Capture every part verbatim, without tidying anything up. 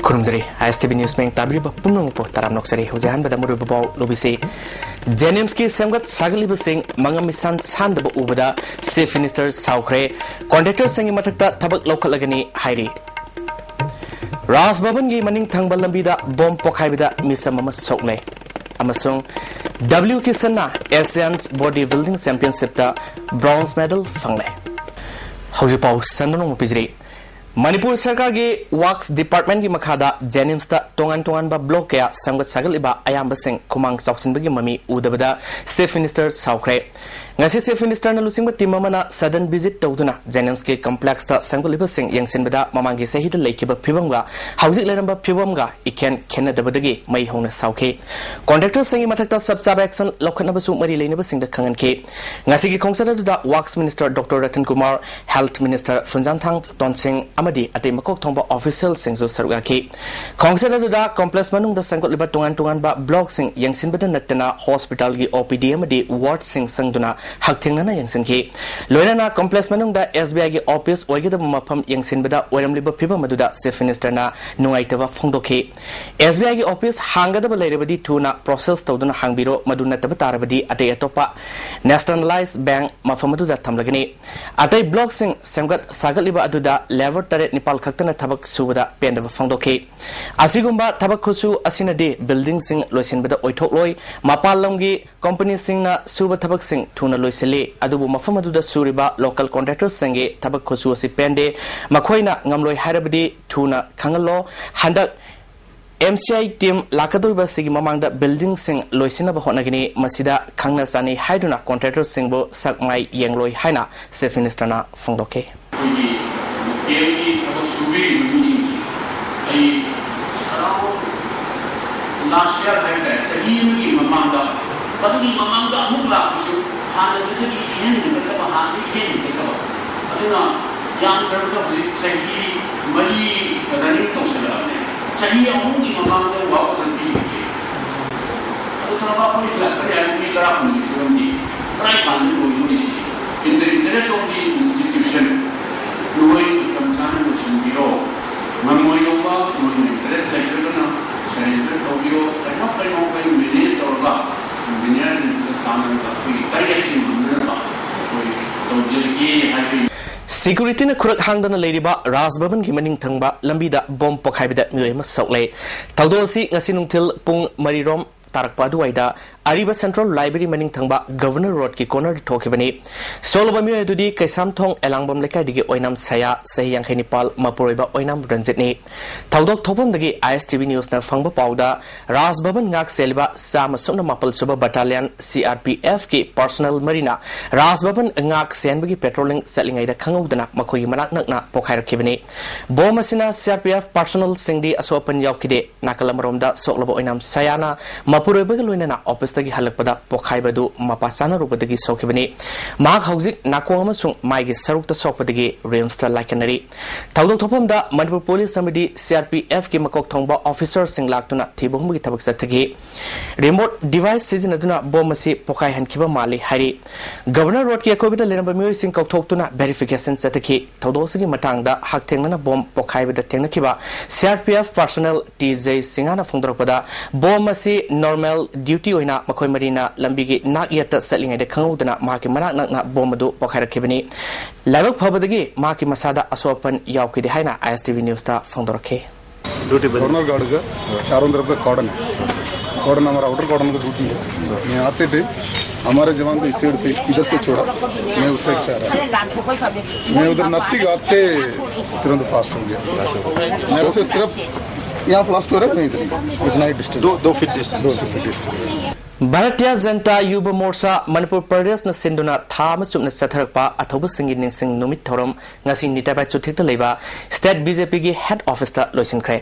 ꯈꯨꯔꯨꯝꯖꯔꯤ꯫ ꯑꯥꯏ ꯑꯦꯁ T V news ꯃꯌꯦꯡ ꯇꯥꯕꯤꯔꯤꯕ ꯄꯨꯝꯅꯃꯛꯄꯨ ꯇꯔꯥꯝꯅ ꯑꯣꯛꯆꯔꯤ꯫ ꯍꯧꯖꯤꯛ ꯑꯍꯥꯟꯕꯗ ꯃꯔꯨꯑꯣꯏꯕ ꯄꯥꯎ ꯂꯧꯕꯤꯁꯤ꯫ ꯖꯦꯅꯤꯝꯁꯀꯤ ꯁꯦꯝꯒꯠ ꯁꯥꯒꯠꯂꯤꯕꯁꯤꯡ ꯃꯉꯝ ꯃꯤꯁꯥꯟ ꯁꯥꯟꯗꯕ ꯎꯕꯗ ꯆꯤꯐ ꯃꯤꯅꯤꯁꯇꯔ ꯁꯥꯎꯈ꯭ꯔꯦ꯫ ꯀꯣꯟꯇ꯭ꯔꯦꯛꯇꯔꯁꯤꯡꯒꯤ ꯃꯊꯛꯇ ꯊꯕꯛ ꯂꯧꯈꯠꯂꯒꯅꯤ ꯍꯥꯏꯔꯤ꯫ ꯔꯥꯖ ꯚꯕꯟꯒꯤ ꯃꯅꯤꯡ ꯊꯪꯕ ꯂꯝꯕꯤꯗ ꯕꯣꯝ ꯄꯣꯈꯥꯏꯕꯗ ꯃꯤꯆꯝ ꯑꯃ ꯁꯣꯛꯂꯦ꯫ ꯑꯃꯁꯨꯡ ꯗꯕ꯭ꯂꯤꯎ ꯀꯤꯁꯟꯅ ꯑꯦꯁꯤꯌꯥꯟ ꯕꯣꯗꯤ ꯕꯤꯜꯗꯤꯡ ꯆꯦꯝꯄꯤꯌꯟꯁꯤꯞꯇ ꯕ꯭ꯔꯣꯟꯖ ꯃꯦꯗꯜ ꯐꯪꯂꯦ꯫ ꯍꯧꯖꯤꯛ ꯄꯥꯎ ꯁꯟꯗꯣꯛꯅ ꯄꯤꯖꯔꯤ꯫ ꯃꯅꯤꯄꯨꯔ ꯁꯔꯀꯥꯔꯒꯤ ꯋꯥꯔꯛꯁ ꯗꯤꯄꯥꯔꯠꯃꯦꯟꯒꯤ ꯃꯈꯥꯗ ꯖꯦꯅꯤꯝꯁꯇ ꯇꯣꯉꯥꯟ ꯇꯣꯉꯥꯟꯕ ꯕ꯭ꯂꯣꯛ ꯀꯌꯥ ꯁꯦꯝꯒꯠ ꯁꯥꯒꯠꯂꯤꯕ ꯑꯌꯥꯝꯕꯁꯤꯡ ꯈꯨꯃꯥꯡ ꯆꯥꯎꯁꯤꯟꯕꯒꯤ ꯃꯃꯤ ꯎꯗꯕꯗ ꯆꯤꯐ ꯃꯤꯅꯤꯁꯇꯔ ꯁꯥꯎꯈ꯭ꯔꯦ꯫ ꯉꯁꯤ ꯆꯤꯐ ꯃꯤꯅꯤꯁꯇꯔꯅ ꯂꯨꯆꯤꯡꯕ ꯇꯤꯝ ꯑꯃꯅ ꯁꯗꯟ ꯚꯤꯖꯤꯠ ꯇꯧꯗꯨꯅ ꯖꯦꯅꯤꯝꯁꯀꯤ ꯀꯝꯄ꯭ꯂꯦꯛꯁꯇ ꯁꯦꯝꯒꯠꯂꯤꯕꯁꯤꯡ ꯌꯦꯡꯁꯤꯟꯕꯗ ꯃꯃꯥꯡꯒꯤ ꯆꯍꯤꯗ ꯂꯩꯈꯤꯕ ꯐꯤꯕꯝꯒ ꯍꯧꯖꯤꯛ ꯂꯩꯔꯝꯕ ꯐꯤꯕꯝꯒ ꯏꯈꯦꯟ ꯈꯦꯟꯅꯗꯕꯗꯒꯤ ꯃꯩ ꯍꯧꯅ ꯁꯥꯎꯈꯤ꯫ ꯀꯣꯟꯇ꯭ꯔꯦꯛꯇꯔꯁꯤꯡꯒꯤ ꯃꯊꯛꯇ ꯆꯞ ꯆꯥꯕ ꯑꯦꯛꯁꯟ ꯂꯧꯈꯠꯅꯕꯁꯨ ꯃꯔꯤ ꯂꯩꯅꯕꯁꯤꯡꯗ ꯈꯪꯍꯟꯈꯤ꯫ ꯉꯁꯤꯒꯤ ꯈꯣꯡꯆꯠ ꯑꯗꯨꯗ works minister doctor Ratan Kumar, health minister Phunjamthang Tonsing ꯑꯃꯗꯤ ꯑꯇꯩ ꯃꯀꯣꯛ ꯊꯣꯡꯕ ꯑꯣꯐꯤꯁꯤꯌꯦꯜꯁꯤꯡꯁꯨ ꯁꯔꯨꯛ ꯌꯥꯈꯤ꯫ ꯈꯣꯡꯆꯠ ꯑꯗꯨꯗ ꯀꯣꯝꯄ꯭ꯂꯦꯛꯁ ꯃꯅꯨꯡꯗ ꯁꯦꯝꯒꯠꯂꯤꯕ ꯇꯣꯉꯥꯟ ꯇꯣꯉꯥꯟꯕ ꯕ꯭ꯂꯣꯛꯁꯤꯡ ꯌꯦꯡꯁꯤꯟꯕꯗ ꯅꯠꯇꯅ ꯍꯣꯁꯄꯤꯇꯥꯜꯒꯤ ꯑꯣ ꯄꯤ ꯗꯤ ꯑꯃꯗꯤ ꯋꯥꯔꯗꯁꯤꯡ ꯆꯪꯗꯨꯅ ꯍꯛꯊꯦꯡꯅꯅ ꯌꯦꯡꯁꯤꯟꯈꯤ꯫ ꯂꯣꯏꯅꯅ ꯀꯣꯝꯄ꯭ꯂꯦꯛꯁ ꯃꯅꯨꯡꯗ ꯑꯦꯁ ꯕꯤ ꯑꯥꯏꯒꯤ ꯑꯣꯐꯤꯁ ꯑꯣꯏꯒꯗꯕ ꯃꯐꯝ ꯌꯦꯡꯁꯤꯟꯕꯗ ꯑꯣꯏꯔꯝꯂꯤꯕ ꯐꯤꯕꯝ ꯑꯗꯨꯗ ꯆꯤꯐ ꯃꯤꯅꯤꯁꯇꯔꯅ ꯅꯨꯡꯉꯥꯏꯇꯕ ꯐꯣꯡꯗꯣꯛꯈꯤ꯫ ꯑꯦꯁ ꯕꯤ ꯑꯥꯏꯒꯤ ꯑꯣꯐꯤꯁ ꯍꯥꯡꯒꯗꯕ ꯂꯩꯔꯕꯗꯤ ꯊꯨꯅ ꯄ꯭ꯔꯣꯁꯦꯁ ꯇꯧꯗꯨꯅ ꯍꯥꯡꯕꯤꯔꯣ, ꯃꯗꯨ ꯅꯠꯇꯕ ꯇꯥꯔꯕꯗꯤ ꯑꯇꯩ ꯑꯇꯣꯞꯄ ꯅꯦꯁꯅꯦꯂꯥꯏꯖ ꯕꯦꯡꯛ ꯃꯐꯝ ꯑꯗꯨꯗ ꯊꯝꯂꯒꯅꯤ꯫ ꯑꯇꯩ ꯕ꯭ꯂꯣꯛꯁꯤꯡ ꯁꯦꯝꯒꯠ ꯁꯥꯒꯠꯂꯤꯕ ꯑꯗꯨꯗ ꯂꯦꯕꯔ ꯇꯔꯦꯠ ꯅꯤꯄꯥꯜ ꯈꯛꯇꯅ ꯊꯕꯛ ꯁꯨꯕꯗ ꯄꯦꯟꯗꯕ ꯐꯣꯡꯗꯣꯛꯈꯤ꯫ ꯑꯁꯤꯒꯨꯝꯕ ꯊꯕꯛ ꯈꯨꯠꯁꯨ ꯑꯁꯤꯅꯗꯤ ꯕꯤꯜꯗꯤꯡꯁꯤꯡ ꯂꯣꯏꯁꯤꯟꯕꯗ ꯑꯣꯏꯊꯣꯛꯂꯣꯏ꯫ ꯃꯄꯥꯟ ꯂꯝꯒꯤ ꯀꯝꯄꯅꯤꯁꯤꯡꯅ ꯁꯨꯕ ꯊꯕꯛꯁꯤꯡ ꯊꯨꯅ ꯂꯣꯏꯁꯤꯜꯂꯤ, ꯑꯗꯨꯕꯨ ꯃꯐꯝ ꯑꯗꯨꯗ ꯁꯨꯔꯤꯕ ꯂꯣꯀꯦꯜ ꯀꯣꯟꯇ꯭ꯔꯦꯛꯇꯔꯁꯤꯡꯒꯤ ꯊꯕꯛ ꯈꯨꯠꯁꯨ ꯑꯁꯤ ꯄꯦꯟꯗꯦ꯫ ꯃꯈꯣꯏꯅ ꯉꯝꯂꯣꯏ ꯍꯥꯏꯔꯕꯗꯤ ꯊꯨꯅ ꯈꯪꯍꯜꯂꯣ꯫ ꯍꯟꯗꯛ ꯑꯦꯝ ꯁꯤ ꯑꯥꯏ ꯇꯤꯝ ꯂꯥꯛꯀꯗꯧꯔꯤꯕ ꯑꯁꯤꯒꯤ ꯃꯃꯥꯡꯗ ꯕꯤꯜꯗꯤꯡꯁꯤꯡ ꯂꯣꯏꯁꯤꯟꯅꯕ ꯍꯣꯠꯅꯒꯅꯤ꯫ ꯃꯁꯤꯗ ꯈꯪꯅ ꯆꯥꯟꯅꯩ ꯍꯥꯏꯗꯨꯅ ꯀꯣꯟꯇ꯭ꯔꯦꯛꯇꯔꯁꯤꯡꯕꯨ ꯁꯛ ꯃꯥꯏ ꯌꯦꯡꯂꯣꯏ ꯍꯥꯏꯅ ꯆꯤꯐ ꯃꯤꯅꯤꯁꯇꯔꯅ ꯐꯣꯡꯗꯣꯛꯈꯤ꯫ ꯑꯩꯈꯣꯏꯒꯤ ꯂꯣꯀꯦꯜꯒꯤ ꯊꯕꯛ ꯁꯨꯕꯤꯔꯤꯕ ꯃꯤꯁꯤꯡꯁꯤ ꯑꯩ ꯑꯔꯥꯎꯟ ꯂꯥꯁ ꯏꯌꯥꯔ ꯍꯥꯏꯕ ꯇꯥꯔꯦ, ꯆꯍꯤ ꯑꯃꯒꯤ ꯃꯃꯥꯡꯗ, ꯃꯗꯨꯒꯤ ꯃꯃꯥꯡꯗ ꯑꯃꯨꯛ ꯂꯥꯛꯄꯁꯨ ꯍꯥꯟꯅꯗꯨꯗꯒꯤ ꯏꯍꯦꯟ ꯍꯦꯟꯒꯠꯇꯕ, ꯍꯥꯟꯅꯗꯒꯤ ꯏꯍꯦꯟ ꯍꯦꯟꯒꯠꯇꯕ꯫ ꯑꯗꯨꯅ ꯌꯥꯝꯗ꯭ꯔꯕꯗ ꯍꯧꯖꯤꯛ ꯆꯍꯤ ꯃꯔꯤ ꯔꯟꯅꯤꯡ ꯇꯧꯁꯜꯂꯛꯑꯕꯅꯦ꯫ ꯆꯍꯤ ꯑꯍꯨꯝꯒꯤ ꯃꯃꯥꯡꯗ ꯋꯥꯔꯛ ꯑꯣꯔꯗꯔ ꯄꯤꯈꯤꯕꯁꯦ ꯊꯕꯛ ꯑꯩꯈꯣꯏ ꯂꯥꯛꯄ ꯌꯥꯏ, ꯃꯤ ꯇꯔꯥ ꯀꯨꯟꯒꯤ ꯐꯤꯕꯝꯗꯤ ꯀꯗꯥꯏ ꯀꯥꯟꯗ ꯂꯣꯏꯗꯣꯔꯤꯁꯤ? In the interest of the institution, ꯅꯈꯣꯏ ꯃꯇꯝ ꯆꯥꯅ ꯂꯣꯏꯁꯤꯟꯕꯤꯔꯣ꯫ ꯉꯝꯃꯣꯏꯗꯧꯕ ꯅꯈꯣꯏꯅ interest ꯂꯩꯇ꯭ꯔꯒꯅ surrender ꯇꯧꯕꯤꯌꯣ꯫ ꯀꯩꯅꯣ ꯀꯩꯅꯣ ꯑꯩꯈꯣꯏ manage ꯇꯧꯔꯒ engineerꯁꯤꯡꯁꯤꯒ ꯇꯥꯟꯅꯔꯒ ꯑꯩꯈꯣꯏꯒꯤ targetꯁꯤꯡ ꯉꯝꯅꯅꯕ ꯑꯩꯈꯣꯏ ꯇꯧꯖꯔꯒꯦ ꯍꯥꯏꯕꯒꯤ Securityꯅ ꯈꯨꯔꯛ ꯍꯥꯡꯗꯅ ꯂꯩꯔꯤꯕ ꯔꯥꯖ ꯚꯕꯟꯒꯤ ꯃꯅꯤꯡ ꯊꯪꯕ ꯂꯝꯕꯤꯗ ꯕꯣꯝ ꯄꯣꯈꯥꯏꯕꯗ ꯃꯤꯑꯣꯏ ꯑꯃ ꯁꯣꯛꯂꯦ꯫ ꯊꯧꯗꯣꯛ ꯑꯁꯤ ꯉꯁꯤ ꯅꯨꯡꯊꯤꯜ ꯄꯨꯡ ꯃꯔꯤꯔꯣꯝ ꯇꯥꯔꯛꯄ ꯑꯗꯨꯋꯥꯏꯗ ꯑꯔꯤꯕ Central Library ꯃꯅꯤꯡ ꯊꯪꯕ Governor Roadꯀꯤ cornerꯗ ꯊꯣꯛꯈꯤꯕꯅꯤ꯫ ꯁꯣꯛꯂꯕ ꯃꯤꯑꯣꯏ ꯑꯗꯨꯗꯤ ꯀꯩꯁꯥꯝꯊꯣꯡ ꯑꯦꯂꯥꯡꯕꯝ ꯂꯩꯀꯥꯏꯗꯒꯤ ꯑꯣꯏꯅꯥꯝ ꯁꯌꯥ, ꯆꯍꯤ ꯌꯥꯡꯈꯩ ꯅꯤꯄꯥꯜ, ꯃꯄꯨꯔꯣꯏꯕ ꯑꯣꯏꯅꯥꯝ ꯔꯟꯖꯤꯠꯅꯤ꯫ ꯊꯧꯗꯣꯛ ꯊꯣꯛꯐꯝꯗꯒꯤ ISTV Newsꯅ ꯐꯪꯕ ꯄꯥꯎꯗ, ꯔꯥꯖ ꯚꯕꯟ ꯉꯥꯛ ꯁꯦꯜꯂꯤꯕ ꯆꯥꯝꯃ ꯁꯨꯞꯅ ꯃꯥꯄꯜ ꯁꯨꯕ Battalion, CRPFꯀꯤ personnel ꯃꯔꯤꯅ ꯔꯥꯖ ꯚꯕꯟ ꯉꯥꯛ ꯁꯦꯟꯕꯒꯤ patrolling ꯆꯠꯂꯤꯉꯩꯗ ꯈꯪꯍꯧꯗꯅ ꯃꯈꯣꯏꯒꯤ ꯃꯅꯥꯛ ꯅꯛꯅ ꯄꯣꯈꯥꯏꯔꯛꯈꯤꯕꯅꯤ꯫ ꯕꯣꯝ ꯑꯁꯤꯅ CRPF personnelꯁꯤꯡꯗꯤ ꯑꯁꯣꯛ ꯑꯄꯟ ꯌꯥꯎꯈꯤꯗꯦ꯫ ꯅꯥꯀꯜ ꯑꯃꯔꯣꯝꯗ ꯁꯣꯛꯂꯕ ꯑꯣꯏꯅꯥꯝ ꯁꯌꯥꯅ ꯃꯄꯨꯔꯣꯏꯕꯒ ꯂꯣꯏꯅꯅ officeꯇꯒꯤ ꯍꯜꯂꯛꯄꯗ ꯄꯣꯈꯥꯏꯕ ꯑꯗꯨ ꯃꯄꯥ ꯆꯥꯅꯔꯨꯕꯗꯒꯤ ꯁꯣꯛꯈꯤꯕꯅꯤ꯫ ꯃꯍꯥꯛ ꯍꯧꯖꯤꯛ ꯅꯥꯀꯣꯡ ꯑꯃꯁꯨꯡ ꯃꯥꯏꯒꯤ ꯁꯔꯨꯛꯇ ꯁꯣꯛꯄꯗꯒꯤ RIMSꯇ ꯂꯥꯏꯀꯠꯅꯔꯤ꯫ ꯊꯧꯗꯣꯛ ꯊꯣꯛꯐꯝꯗ ꯃꯅꯤꯄꯨꯔ ꯄꯨꯂꯤꯁ ꯑꯃꯗꯤ CRPFꯀꯤ ꯃꯀꯣꯛ ꯊꯣꯡꯕ officerꯁꯤꯡ ꯂꯥꯛꯇꯨꯅ ꯊꯤꯕ ꯍꯨꯝꯕꯒꯤ ꯊꯕꯛ ꯆꯠꯊꯈꯤ꯫ Remote device ꯁꯤꯖꯤꯟꯅꯗꯨꯅ ꯕꯣꯝ ꯑꯁꯤ ꯄꯣꯈꯥꯏꯍꯟꯈꯤꯕ ꯃꯥꯜꯂꯤ ꯍꯥꯏꯔꯤ꯫ Governor Roadꯀꯤ ꯑꯀꯣꯏꯕꯗ ꯂꯩꯔꯝꯕ ꯃꯤꯑꯣꯏꯁꯤꯡ ꯀꯧꯊꯣꯛꯇꯨꯅ verification ꯆꯠꯊꯈꯤ꯫ ꯊꯧꯗꯣꯛ ꯑꯁꯤꯒꯤ ꯃꯇꯥꯡꯗ ꯍꯛꯊꯦꯡꯅꯅ ꯕꯣꯝ ꯄꯣꯈꯥꯏꯕꯗ ꯊꯦꯡꯅꯈꯤꯕ CRPF personnel T J ꯁꯤꯡꯍꯥꯅ ꯐꯣꯡꯗꯣꯔꯛꯄꯗ, ꯕꯣꯝ ꯑꯁꯤ normal duty ꯑꯣꯏꯅ ꯃꯈꯣꯏ ꯃꯔꯤꯅ ꯂꯝꯕꯤꯒꯤ ꯅꯥꯛ ꯌꯦꯠꯇ ꯆꯠꯂꯤꯉꯩꯗ ꯈꯪꯍꯧꯗꯅ ꯃꯍꯥꯛꯀꯤ ꯃꯅꯥꯛ ꯅꯛꯅ ꯕꯣꯝ ꯑꯗꯨ ꯄꯣꯈꯥꯏꯔꯛꯈꯤꯕꯅꯤ꯫ ꯂꯥꯏꯕꯛ ꯐꯕꯗꯒꯤ ꯃꯍꯥꯛꯀꯤ ꯃꯁꯥꯗ ꯑꯁꯣꯛ ꯑꯄꯟ ꯌꯥꯎꯈꯤꯗꯦ ꯍꯥꯏꯅ ISTV Newsꯇ ꯐꯣꯡꯗꯣꯔꯛꯈꯤ꯫ गवर्नर गार्ड का चारों तरफ का कॉर्डन है। कॉर्डन हमारा आउटर कॉर्डन का ड्यूटी है। मैं आते थे, हमारे जवान को इस साइड से, इधर से छोड़ा, मैं उस साइड से आ रहा था। मैं उधर नजदीक आते तुरंत ब्लास्ट हो गया। मेरे से सिर्फ यहाँ ब्लास्ट हो रहा है, नहीं इधर, इतना ही डिस्टेंस। दो दो फीट डिस्टेंस। दो फीट डिस्टेंस। ꯚꯥꯔꯇꯤꯌ ꯖꯟꯇꯥ ꯌꯨꯕ ꯃꯣꯔꯆꯥ ꯃꯅꯤꯄꯨꯔ ꯄ꯭ꯔꯗꯦꯁꯅ ꯁꯤꯟꯗꯨꯅ ꯊꯥ ꯑꯃ ꯆꯨꯞꯅ ꯆꯠꯊꯔꯛꯄ ꯑꯊꯧꯕꯁꯤꯡꯒꯤ ꯅꯤꯡꯁꯤꯡ ꯅꯨꯃꯤꯠ ꯊꯧꯔꯝ ꯉꯁꯤ ꯅꯤꯇꯥꯕꯥꯏ ꯆꯨꯊꯦꯛꯇ ꯂꯩꯕ State BJPꯒꯤ head officeꯇ ꯂꯣꯏꯁꯤꯟꯈ꯭ꯔꯦ꯫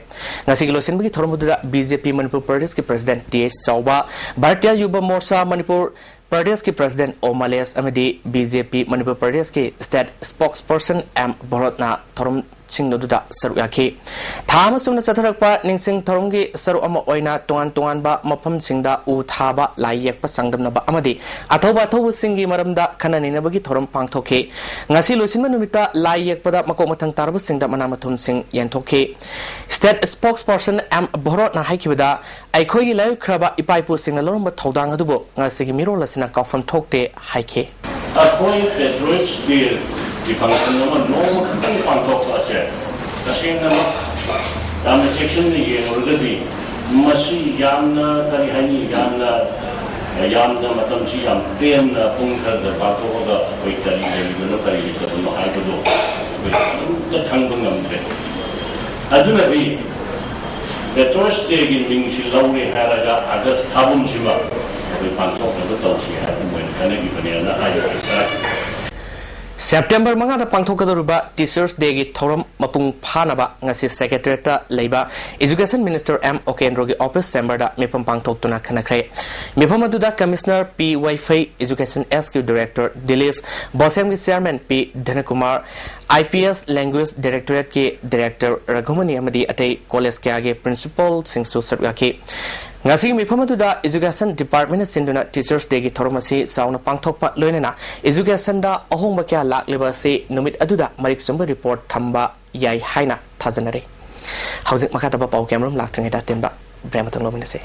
ꯉꯁꯤꯒꯤ ꯂꯣꯏꯁꯤꯟꯕꯒꯤ ꯊꯧꯔꯝ ꯑꯗꯨꯗ BJP ꯃꯅꯤꯄꯨꯔ ꯄ꯭ꯔꯗꯦꯁꯀꯤ president T H ꯆꯥꯎꯕ, ꯚꯥꯔꯇꯤꯌ ꯌꯨꯕ ꯃꯣꯔꯆꯥ ꯃꯅꯤꯄꯨꯔ ꯄ꯭ꯔꯗꯦꯁꯀꯤ president ꯑꯣ ꯃꯥꯂꯦꯁ ꯑꯃꯗꯤ BJP ꯃꯅꯤꯄꯨꯔ ꯄ꯭ꯔꯗꯦꯁꯀꯤ state spokesperson M ꯚꯔꯠꯅ ꯊꯧꯔꯝ ꯁꯤꯡ ꯑꯗꯨꯗ ꯁꯔꯨꯛ ꯌꯥꯈꯤ꯫ ꯊꯥ ꯑꯃ ꯆꯨꯝꯅ ꯆꯠꯊꯔꯛꯄ ꯅꯤꯡꯁꯤꯡ ꯊꯧꯔꯝꯒꯤ ꯁꯔꯨꯛ ꯑꯃ ꯑꯣꯏꯅ ꯇꯣꯉꯥꯟ ꯇꯣꯉꯥꯟꯕ ꯃꯐꯝꯁꯤꯡꯗ ꯎ ꯊꯥꯕ, ꯂꯥꯏ ꯌꯦꯛꯄ ꯆꯥꯡꯗꯝꯅꯕ ꯑꯃꯗꯤ ꯑꯊꯧꯕ ꯑꯊꯧꯕꯁꯤꯡꯒꯤ ꯃꯔꯝꯗ ꯈꯟꯅ ꯅꯩꯅꯕꯒꯤ ꯊꯧꯔꯝ ꯄꯥꯡꯊꯣꯛꯈꯤ꯫ ꯉꯁꯤ ꯂꯣꯏꯁꯤꯟꯕ ꯅꯨꯃꯤꯠꯇ ꯂꯥꯏ ꯌꯦꯛꯄꯗ ꯃꯀꯣꯛ ꯃꯊꯪ ꯇꯥꯔꯕꯁꯤꯡꯗ ꯃꯅꯥ ꯃꯊꯨꯝꯁꯤꯡ ꯌꯦꯟꯊꯣꯛꯈꯤ꯫ State spokesperson ꯑꯦꯝ ꯚꯣꯔꯣꯠꯅ ꯍꯥꯏꯈꯤꯕꯗ, ꯑꯩꯈꯣꯏꯒꯤ ꯂꯥꯏꯑꯣꯏꯈ꯭ꯔꯕ ꯏꯄꯥ ꯏꯄꯨꯁꯤꯡꯅ ꯂꯧꯔꯝꯕ ꯊꯧꯗꯥꯡ ꯑꯗꯨꯕꯨ ꯉꯁꯤꯒꯤ ꯃꯤꯔꯣꯜ ꯑꯁꯤꯅ ꯀꯥꯎꯐꯝ ꯊꯣꯛꯇꯦ ꯍꯥꯏꯈꯤ꯫ ꯑꯩꯈꯣꯏ Patriots Day ꯒꯤ function ꯑꯃ ꯅꯣꯡꯃ ꯈꯛꯇꯪ ꯄꯥꯡꯊꯣꯛꯄ ꯑꯁꯦ ꯇꯁꯦꯡꯅꯃꯛ ꯌꯥꯝꯅ ꯆꯦꯛꯁꯤꯟꯅ ꯌꯦꯡꯂꯨꯔꯒꯗꯤ ꯃꯁꯤ ꯌꯥꯝꯅ, ꯀꯔꯤ ꯍꯥꯏꯅꯤ, ꯌꯥꯝꯅ, ꯌꯥꯝꯅ ꯃꯇꯝꯁꯤ ꯌꯥꯝ ꯇꯦꯟꯅ ꯄꯨꯡ ꯈꯔꯗ ꯄꯥꯡꯊꯣꯛꯑꯒ ꯑꯩꯈꯣꯏ ꯀꯔꯤ ꯂꯩꯔꯤꯕꯅꯣ, ꯀꯔꯤ ꯂꯩꯇꯕꯅꯣ ꯍꯥꯏꯕꯗꯣ ꯑꯩꯈꯣꯏ ꯑꯗꯨꯝꯇ ꯈꯪꯕ ꯉꯝꯗ꯭ꯔꯦ꯫ ꯑꯗꯨꯅꯗꯤ Patriots Day ꯒꯤ ꯃꯤꯡꯁꯤ ꯂꯧꯔꯦ ꯍꯥꯏꯔꯒ August ꯊꯥꯕꯨꯝꯁꯤꯃ ꯑꯩꯈꯣꯏ ꯄꯥꯡꯊꯣꯛꯅꯕ ꯇꯧꯁꯤ ꯍꯥꯏꯕ ꯃꯣꯏꯅ ꯈꯟꯅꯈꯤꯕꯅꯦꯅ ꯍꯥꯏꯕ ꯍꯥꯏꯇꯥꯔꯦ꯫ September ꯃꯉꯥꯗ ꯄꯥꯡꯊꯣꯛꯀꯗꯧꯔꯤꯕ Teachers Day ꯒꯤ ꯊꯧꯔꯝ ꯃꯄꯨꯡ ꯐꯥꯅꯕ ꯉꯁꯤ Secretariat ꯇ ꯂꯩꯕ Education Minister ꯑꯦꯝ ꯑꯣꯀꯦꯟꯗ꯭ꯔꯣꯒꯤ office chamber ꯗ ꯃꯤꯐꯝ ꯄꯥꯡꯊꯣꯛꯇꯨꯅ ꯈꯟꯅꯈ꯭ꯔꯦ꯫ ꯃꯤꯐꯝ ꯑꯗꯨꯗ Commissioner P ꯋꯥꯏꯐꯩ, Education S Q Director Dilip, ꯕꯣꯁꯦꯝꯒꯤ Chairman P ꯙꯅꯀꯨꯃꯥꯔ, I P S Language Directorate ꯀꯤ Director ꯔꯘꯨꯃꯅꯤ ꯑꯃꯗꯤ ꯑꯇꯩ college ꯀꯌꯥꯒꯤ principal ꯁꯤꯡꯁꯨ ꯁꯔꯨꯛ ꯌꯥꯈꯤ꯫ ꯉꯁꯤꯒꯤ ꯃꯤꯐꯝ ꯑꯗꯨꯗ Education Department ꯅ ꯁꯤꯟꯗꯨꯅ Teachers Day ꯒꯤ ꯊꯧꯔꯝ ꯑꯁꯤ ꯆꯥꯎꯅ ꯄꯥꯡꯊꯣꯛꯄ ꯂꯣꯏꯅꯅ education ꯗ ꯑꯍꯣꯡꯕ ꯀꯌꯥ ꯂꯥꯛꯂꯤꯕ ꯑꯁꯤ ꯅꯨꯃꯤꯠ ꯑꯗꯨꯗ ꯃꯔꯤꯛ ꯆꯨꯝꯕ report ꯊꯝꯕ ꯌꯥꯏ ꯍꯥꯏꯅ ꯊꯥꯖꯅꯔꯤ꯫ ꯍꯧꯖꯤꯛ ꯃꯈꯥ ꯇꯥꯕ ꯄꯥꯎ ꯀꯌꯥꯃꯔꯨꯝ ꯂꯥꯛꯇ꯭ꯔꯤꯉꯩꯗ ꯑꯇꯦꯟꯕ break ꯑꯃꯇꯪ ꯂꯧꯃꯤꯟꯅꯁꯤ꯫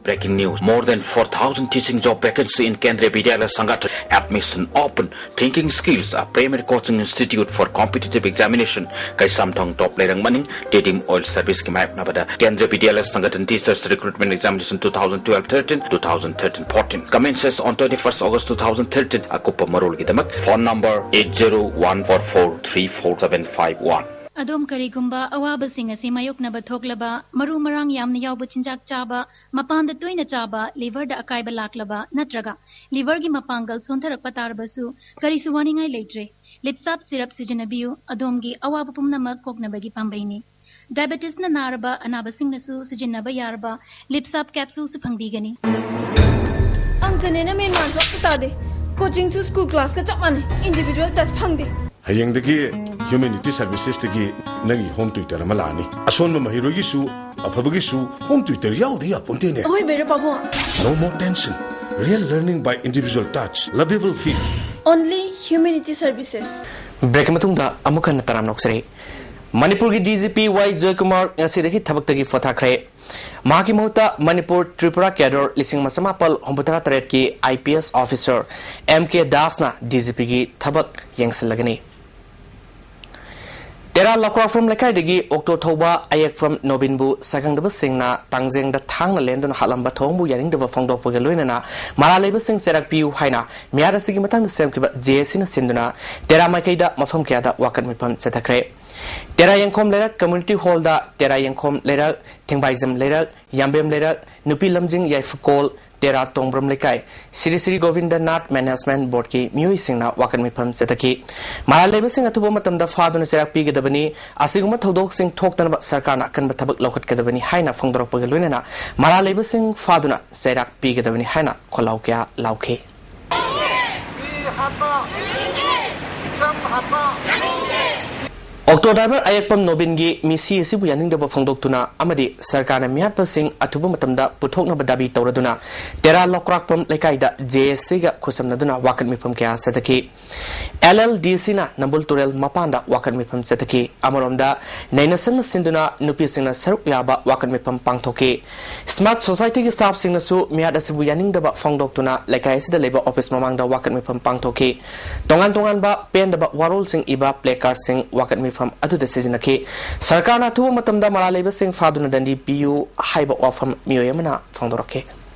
Breaking news. More than four thousand teaching job vacancy in Kendriya Vidyalaya Sangathan. Admission open. Thinking Skills, a primary coaching institute for competitive examination. Kaisamthong Top Leirang Maning, Tedim Oil Service ki ꯃꯥꯌꯣꯛꯅꯕꯗ Kendriya Vidyalaya Sangathan Teachers Recruitment Examination two thousand twelve thirteen, two thousand thirteen fourteen. Commences on twenty-first August two thousand thirteen. ꯑꯀꯨꯞꯄ ꯃꯔꯣꯜꯒꯤꯗꯃꯛ phone number eight zero one four four three four seven five one. ꯑꯗꯣꯝ ꯀꯔꯤꯒꯨꯝꯕ ꯑꯋꯥꯕꯁꯤꯡ ꯑꯁꯤ ꯃꯥꯌꯣꯛꯅꯕ ꯊꯣꯛꯂꯕ, ꯃꯔꯨ ꯃꯔꯥꯡ ꯌꯥꯝꯅ ꯌꯥꯎꯕ ꯆꯤꯟꯖꯥꯛ ꯆꯥꯕ, ꯃꯄꯥꯟꯗ ꯇꯣꯏꯅ ꯆꯥꯕ, liver ꯗ ꯑꯀꯥꯏꯕ ꯂꯥꯛꯂꯕ ꯅꯠꯇ꯭ꯔꯒ liver ꯒꯤ ꯃꯄꯥꯡꯒꯜ ꯁꯣꯟꯊꯔꯛꯄ ꯇꯥꯔꯕꯁꯨ ꯀꯔꯤꯁꯨ ꯋꯥꯅꯤꯡꯉꯥꯏ ꯂꯩꯇ꯭ꯔꯦ꯫ Lipsap syrup ꯁꯤꯖꯤꯟꯅꯕꯤꯌꯨ, ꯑꯗꯣꯝꯒꯤ ꯑꯋꯥꯕ ꯄꯨꯝꯅꯃꯛ ꯀꯣꯛꯅꯕꯒꯤ ꯄꯥꯝꯕꯩꯅꯤ꯫ Diabetes ꯅ ꯅꯥꯔꯕ ꯑꯅꯥꯕꯁꯤꯡꯅꯁꯨ ꯁꯤꯖꯤꯟꯅꯕ ꯌꯥꯔꯕ Lipsap capsule ꯁꯨ ꯐꯪꯕꯤꯒꯅꯤ꯫ ꯑꯪꯀꯅꯦꯅ ꯃꯦꯟ ꯃꯥꯟ ꯊꯣꯛꯇ ꯇꯥꯗꯦ꯫ Coaching ꯁꯨ school class ꯀ ꯆꯞ ꯃꯥꯟꯅꯩ꯫ Individual test ꯐꯪꯗꯦ꯫ ꯍꯌꯦꯡꯗꯒꯤ ꯍ꯭ꯌꯨꯃꯦꯅꯤꯇꯤ ꯁꯔꯚꯤꯁꯦꯁꯇꯒꯤ ꯅꯪꯒꯤ ꯍꯣꯝ ꯇ꯭ꯌꯨꯇꯔ ꯑꯃ ꯂꯥꯛꯑꯅꯤ꯫ ꯑꯁꯣꯟꯕ ꯃꯍꯩꯔꯣꯏꯒꯤꯁꯨ ꯑꯐꯕꯒꯤꯁꯨ ꯍꯣꯝ ꯇ꯭ꯌꯨꯇꯔ ꯌꯥꯎꯗ ꯌꯥꯄꯣꯟꯇꯦꯅꯦ꯫ ꯑꯍꯣꯏ, ꯕꯩꯔ ꯄꯥꯕꯨꯡ꯫ No more tension. Real learning by individual touch. Lovable fees. Only humanity services. ꯕ꯭ꯔꯦꯛꯀꯤ ꯃꯇꯨꯡꯗ ꯑꯃꯨꯛ ꯍꯟꯅ ꯇꯔꯥꯝꯅ ꯑꯣꯛꯆꯔꯤ꯫ ꯃꯅꯤꯄꯨꯔꯒꯤ ꯗꯤ ꯖꯤ ꯄꯤ ꯋꯥꯏ ꯖꯣꯏꯀꯨꯃꯥꯔ ꯉꯁꯤꯗꯒꯤ ꯊꯕꯛꯇꯒꯤ ꯄꯣꯊꯥꯈ꯭ꯔꯦ꯫ ꯃꯍꯥꯛꯀꯤ ꯃꯍꯨꯠꯇ ꯃꯅꯤꯄꯨꯔ ꯇ꯭ꯔꯤꯄꯨꯔꯥ ꯀꯦꯗꯔ ꯂꯤꯁꯤꯡ ꯑꯃ ꯆꯃꯥꯄꯜ ꯍꯨꯝꯐꯨꯇꯔꯥ ꯇꯔꯦꯠꯀꯤ I P S officer M K ꯗꯥꯁꯅ ꯗꯤ ꯖꯤ ꯄꯤꯒꯤ ꯊꯕꯛ ꯌꯦꯡꯁꯤꯜꯂꯒꯅꯤ꯫ ꯇꯦꯔꯥ ꯂꯧꯀ꯭ꯔꯥꯛꯐꯝ ꯂꯩꯀꯥꯏꯗꯒꯤ ꯑꯣꯛꯇꯣ ꯊꯧꯕ ꯑꯌꯦꯛꯐꯝ ꯅꯣꯕꯤꯟꯕꯨ ꯁꯛꯈꯪꯗꯕꯁꯤꯡꯅ ꯇꯥꯡꯖꯦꯡꯗ ꯊꯥꯡꯅ ꯂꯦꯟꯗꯨꯅ ꯍꯥꯠꯂꯝꯕ ꯊꯧꯑꯣꯡꯕꯨ ꯌꯥꯅꯤꯡꯗꯕ ꯐꯣꯡꯗꯣꯛꯄꯒ ꯂꯣꯏꯅꯅ ꯃꯔꯥꯜ ꯂꯩꯕꯁꯤꯡ ꯆꯩꯔꯥꯛ ꯄꯤꯌꯨ ꯍꯥꯏꯅ ꯃꯤꯍꯥꯠ ꯑꯁꯤꯒꯤ ꯃꯇꯥꯡꯗ ꯁꯦꯝꯈꯤꯕ ꯖꯦ ꯑꯦ ꯁꯤꯅ ꯁꯤꯟꯗꯨꯅ ꯇꯦꯔꯥ ꯃꯥꯏꯀꯩꯗ ꯃꯐꯝ ꯀꯌꯥꯗ ꯋꯥꯀꯠ ꯃꯤꯐꯝ ꯆꯠꯊꯈ꯭ꯔꯦ꯫ ꯇꯦꯔꯥ ꯌꯦꯡꯈꯣꯝ ꯂꯩꯔꯛ ꯀꯝꯃ꯭ꯌꯨꯅꯤꯇꯤ ꯍꯣꯜꯗ ꯇꯦꯔꯥ ꯌꯦꯡꯈꯣꯝ ꯂꯩꯔꯛ, ꯊꯦꯡꯕꯥꯏꯖꯝ ꯂꯩꯔꯛ, ꯌꯥꯝꯕꯦꯝ ꯂꯩꯔꯛ, ꯅꯨꯄꯤ ꯂꯝꯖꯤꯡ ꯌꯥꯏꯐꯀꯣꯜ, ꯇꯦꯔꯥ ꯇꯣꯡꯕ꯭ꯔꯝ ꯂꯩꯀꯥꯏ, ꯁ꯭ꯔꯤ ꯁ꯭ꯔꯤ ꯒꯣꯕꯤꯟꯗ ꯅꯥꯠ ꯃꯦꯅꯦꯖꯃꯦꯟꯠ ꯕꯣꯔꯗꯀꯤ ꯃꯤꯑꯣꯏꯁꯤꯡꯅ ꯋꯥꯀꯠ ꯃꯤꯐꯝ ꯆꯠꯊꯈꯤ꯫ ꯃꯔꯥꯜ ꯂꯩꯕꯁꯤꯡ ꯑꯊꯨꯕ ꯃꯇꯝꯗ ꯐꯥꯗꯨꯅ ꯆꯩꯔꯥꯛ ꯄꯤꯒꯗꯕꯅꯤ, ꯑꯁꯤꯒꯨꯝꯕ ꯊꯧꯗꯣꯛꯁꯤꯡ ꯊꯣꯛꯇꯅꯕ ꯁꯔꯀꯥꯔꯅ ꯑꯀꯟꯕ ꯊꯕꯛ ꯂꯧꯈꯠꯀꯗꯕꯅꯤ ꯍꯥꯏꯅ ꯐꯣꯡꯗꯣꯔꯛꯄꯒ ꯂꯣꯏꯅꯅ ꯃꯔꯥꯜ ꯂꯩꯕꯁꯤꯡ ꯐꯥꯗꯨꯅ ꯆꯩꯔꯥꯛ ꯄꯤꯒꯗꯕꯅꯤ ꯍꯥꯏꯅ ꯈꯣꯜꯂꯥꯎ ꯀꯌꯥ ꯂꯥꯎꯈꯤ꯫ ꯑꯣꯛꯇꯣ ꯗ꯭ꯔꯥꯏꯚꯔ ꯑꯌꯦꯛꯄꯝ ꯅꯣꯕꯤꯟꯒꯤ ꯃꯤꯁꯤ ꯑꯁꯤꯕꯨ ꯌꯥꯅꯤꯡꯗꯕ ꯐꯣꯡꯗꯣꯛꯇꯨꯅ ꯑꯃꯗꯤ ꯁꯔꯀꯥꯔꯅ ꯃꯤꯍꯥꯠꯄꯁꯤꯡ ꯑꯊꯨꯕ ꯃꯇꯝꯗ ꯄꯨꯊꯣꯛꯅꯕ ꯗꯥꯕꯤ ꯇꯧꯔꯗꯨꯅ ꯇꯦꯔꯥ ꯂꯧꯀ꯭ꯔꯥꯛꯄꯝ ꯂꯩꯀꯥꯏꯗ ꯖꯦ ꯑꯦ ꯁꯤꯒ ꯈꯨꯠꯁꯝꯅꯗꯨꯅ ꯋꯥꯀꯠ ꯃꯤꯐꯝ ꯀꯌꯥ ꯆꯠꯊꯈꯤ꯫ ꯑꯦꯜ ꯑꯦꯜ ꯗꯤ ꯁꯤꯅ ꯅꯝꯕꯨꯜ ꯇꯨꯔꯦꯜ ꯃꯄꯥꯟꯗ ꯋꯥꯀꯠ ꯃꯤꯐꯝ ꯆꯠꯊꯈꯤ꯫ ꯑꯃꯔꯣꯝꯗ ꯅꯩꯅꯁꯪꯅ ꯁꯤꯟꯗꯨꯅ ꯅꯨꯄꯤꯁꯤꯡꯅ ꯁꯔꯨꯛ ꯌꯥꯕ ꯋꯥꯀꯠ ꯃꯤꯐꯝ ꯄꯥꯡꯊꯣꯛꯈꯤ꯫ ꯁ꯭ꯃꯥꯔꯠ ꯁꯣꯁꯥꯏꯇꯤꯒꯤ ꯁ꯭ꯇꯥꯐꯁꯤꯡꯅꯁꯨ ꯃꯤꯍꯥꯠ ꯑꯁꯤꯕꯨ ꯌꯥꯅꯤꯡꯗꯕ ꯐꯣꯡꯗꯣꯛꯇꯨꯅ ꯂꯩꯀꯥꯏ ꯑꯁꯤꯗ ꯂꯩꯕ ꯑꯣꯐꯤꯁ ꯃꯃꯥꯡꯗ ꯋꯥꯀꯠ ꯃꯤꯐꯝ ꯄꯥꯡꯊꯣꯛꯈꯤ꯫ ꯇꯣꯉꯥꯟ ꯇꯣꯉꯥꯟꯕ ꯄꯦꯟꯗꯕ ꯋꯥꯔꯣꯜꯁꯤꯡ ꯏꯕ ꯄ꯭ꯂꯦ ꯀꯥꯔꯗꯁꯤꯡ ꯋꯥꯀꯠ ꯃꯤꯐꯝ ꯑꯗꯨꯗ ꯁꯤꯖꯤꯟꯅꯈꯤ꯫ ꯁꯔꯀꯥꯔꯅ ꯑꯊꯨꯕ ꯃꯇꯝꯗ ꯃꯔꯥꯜ ꯂꯩꯕꯁꯤꯡ ꯐꯥꯗꯨꯅ ꯗꯟꯗꯤ ꯄꯤꯌꯨ ꯍꯥꯏꯕ ꯋꯥꯐꯝ ꯃꯤꯑꯣꯏ ꯑꯃꯅ ꯐꯣꯡꯗꯣꯔꯛꯈꯤ꯫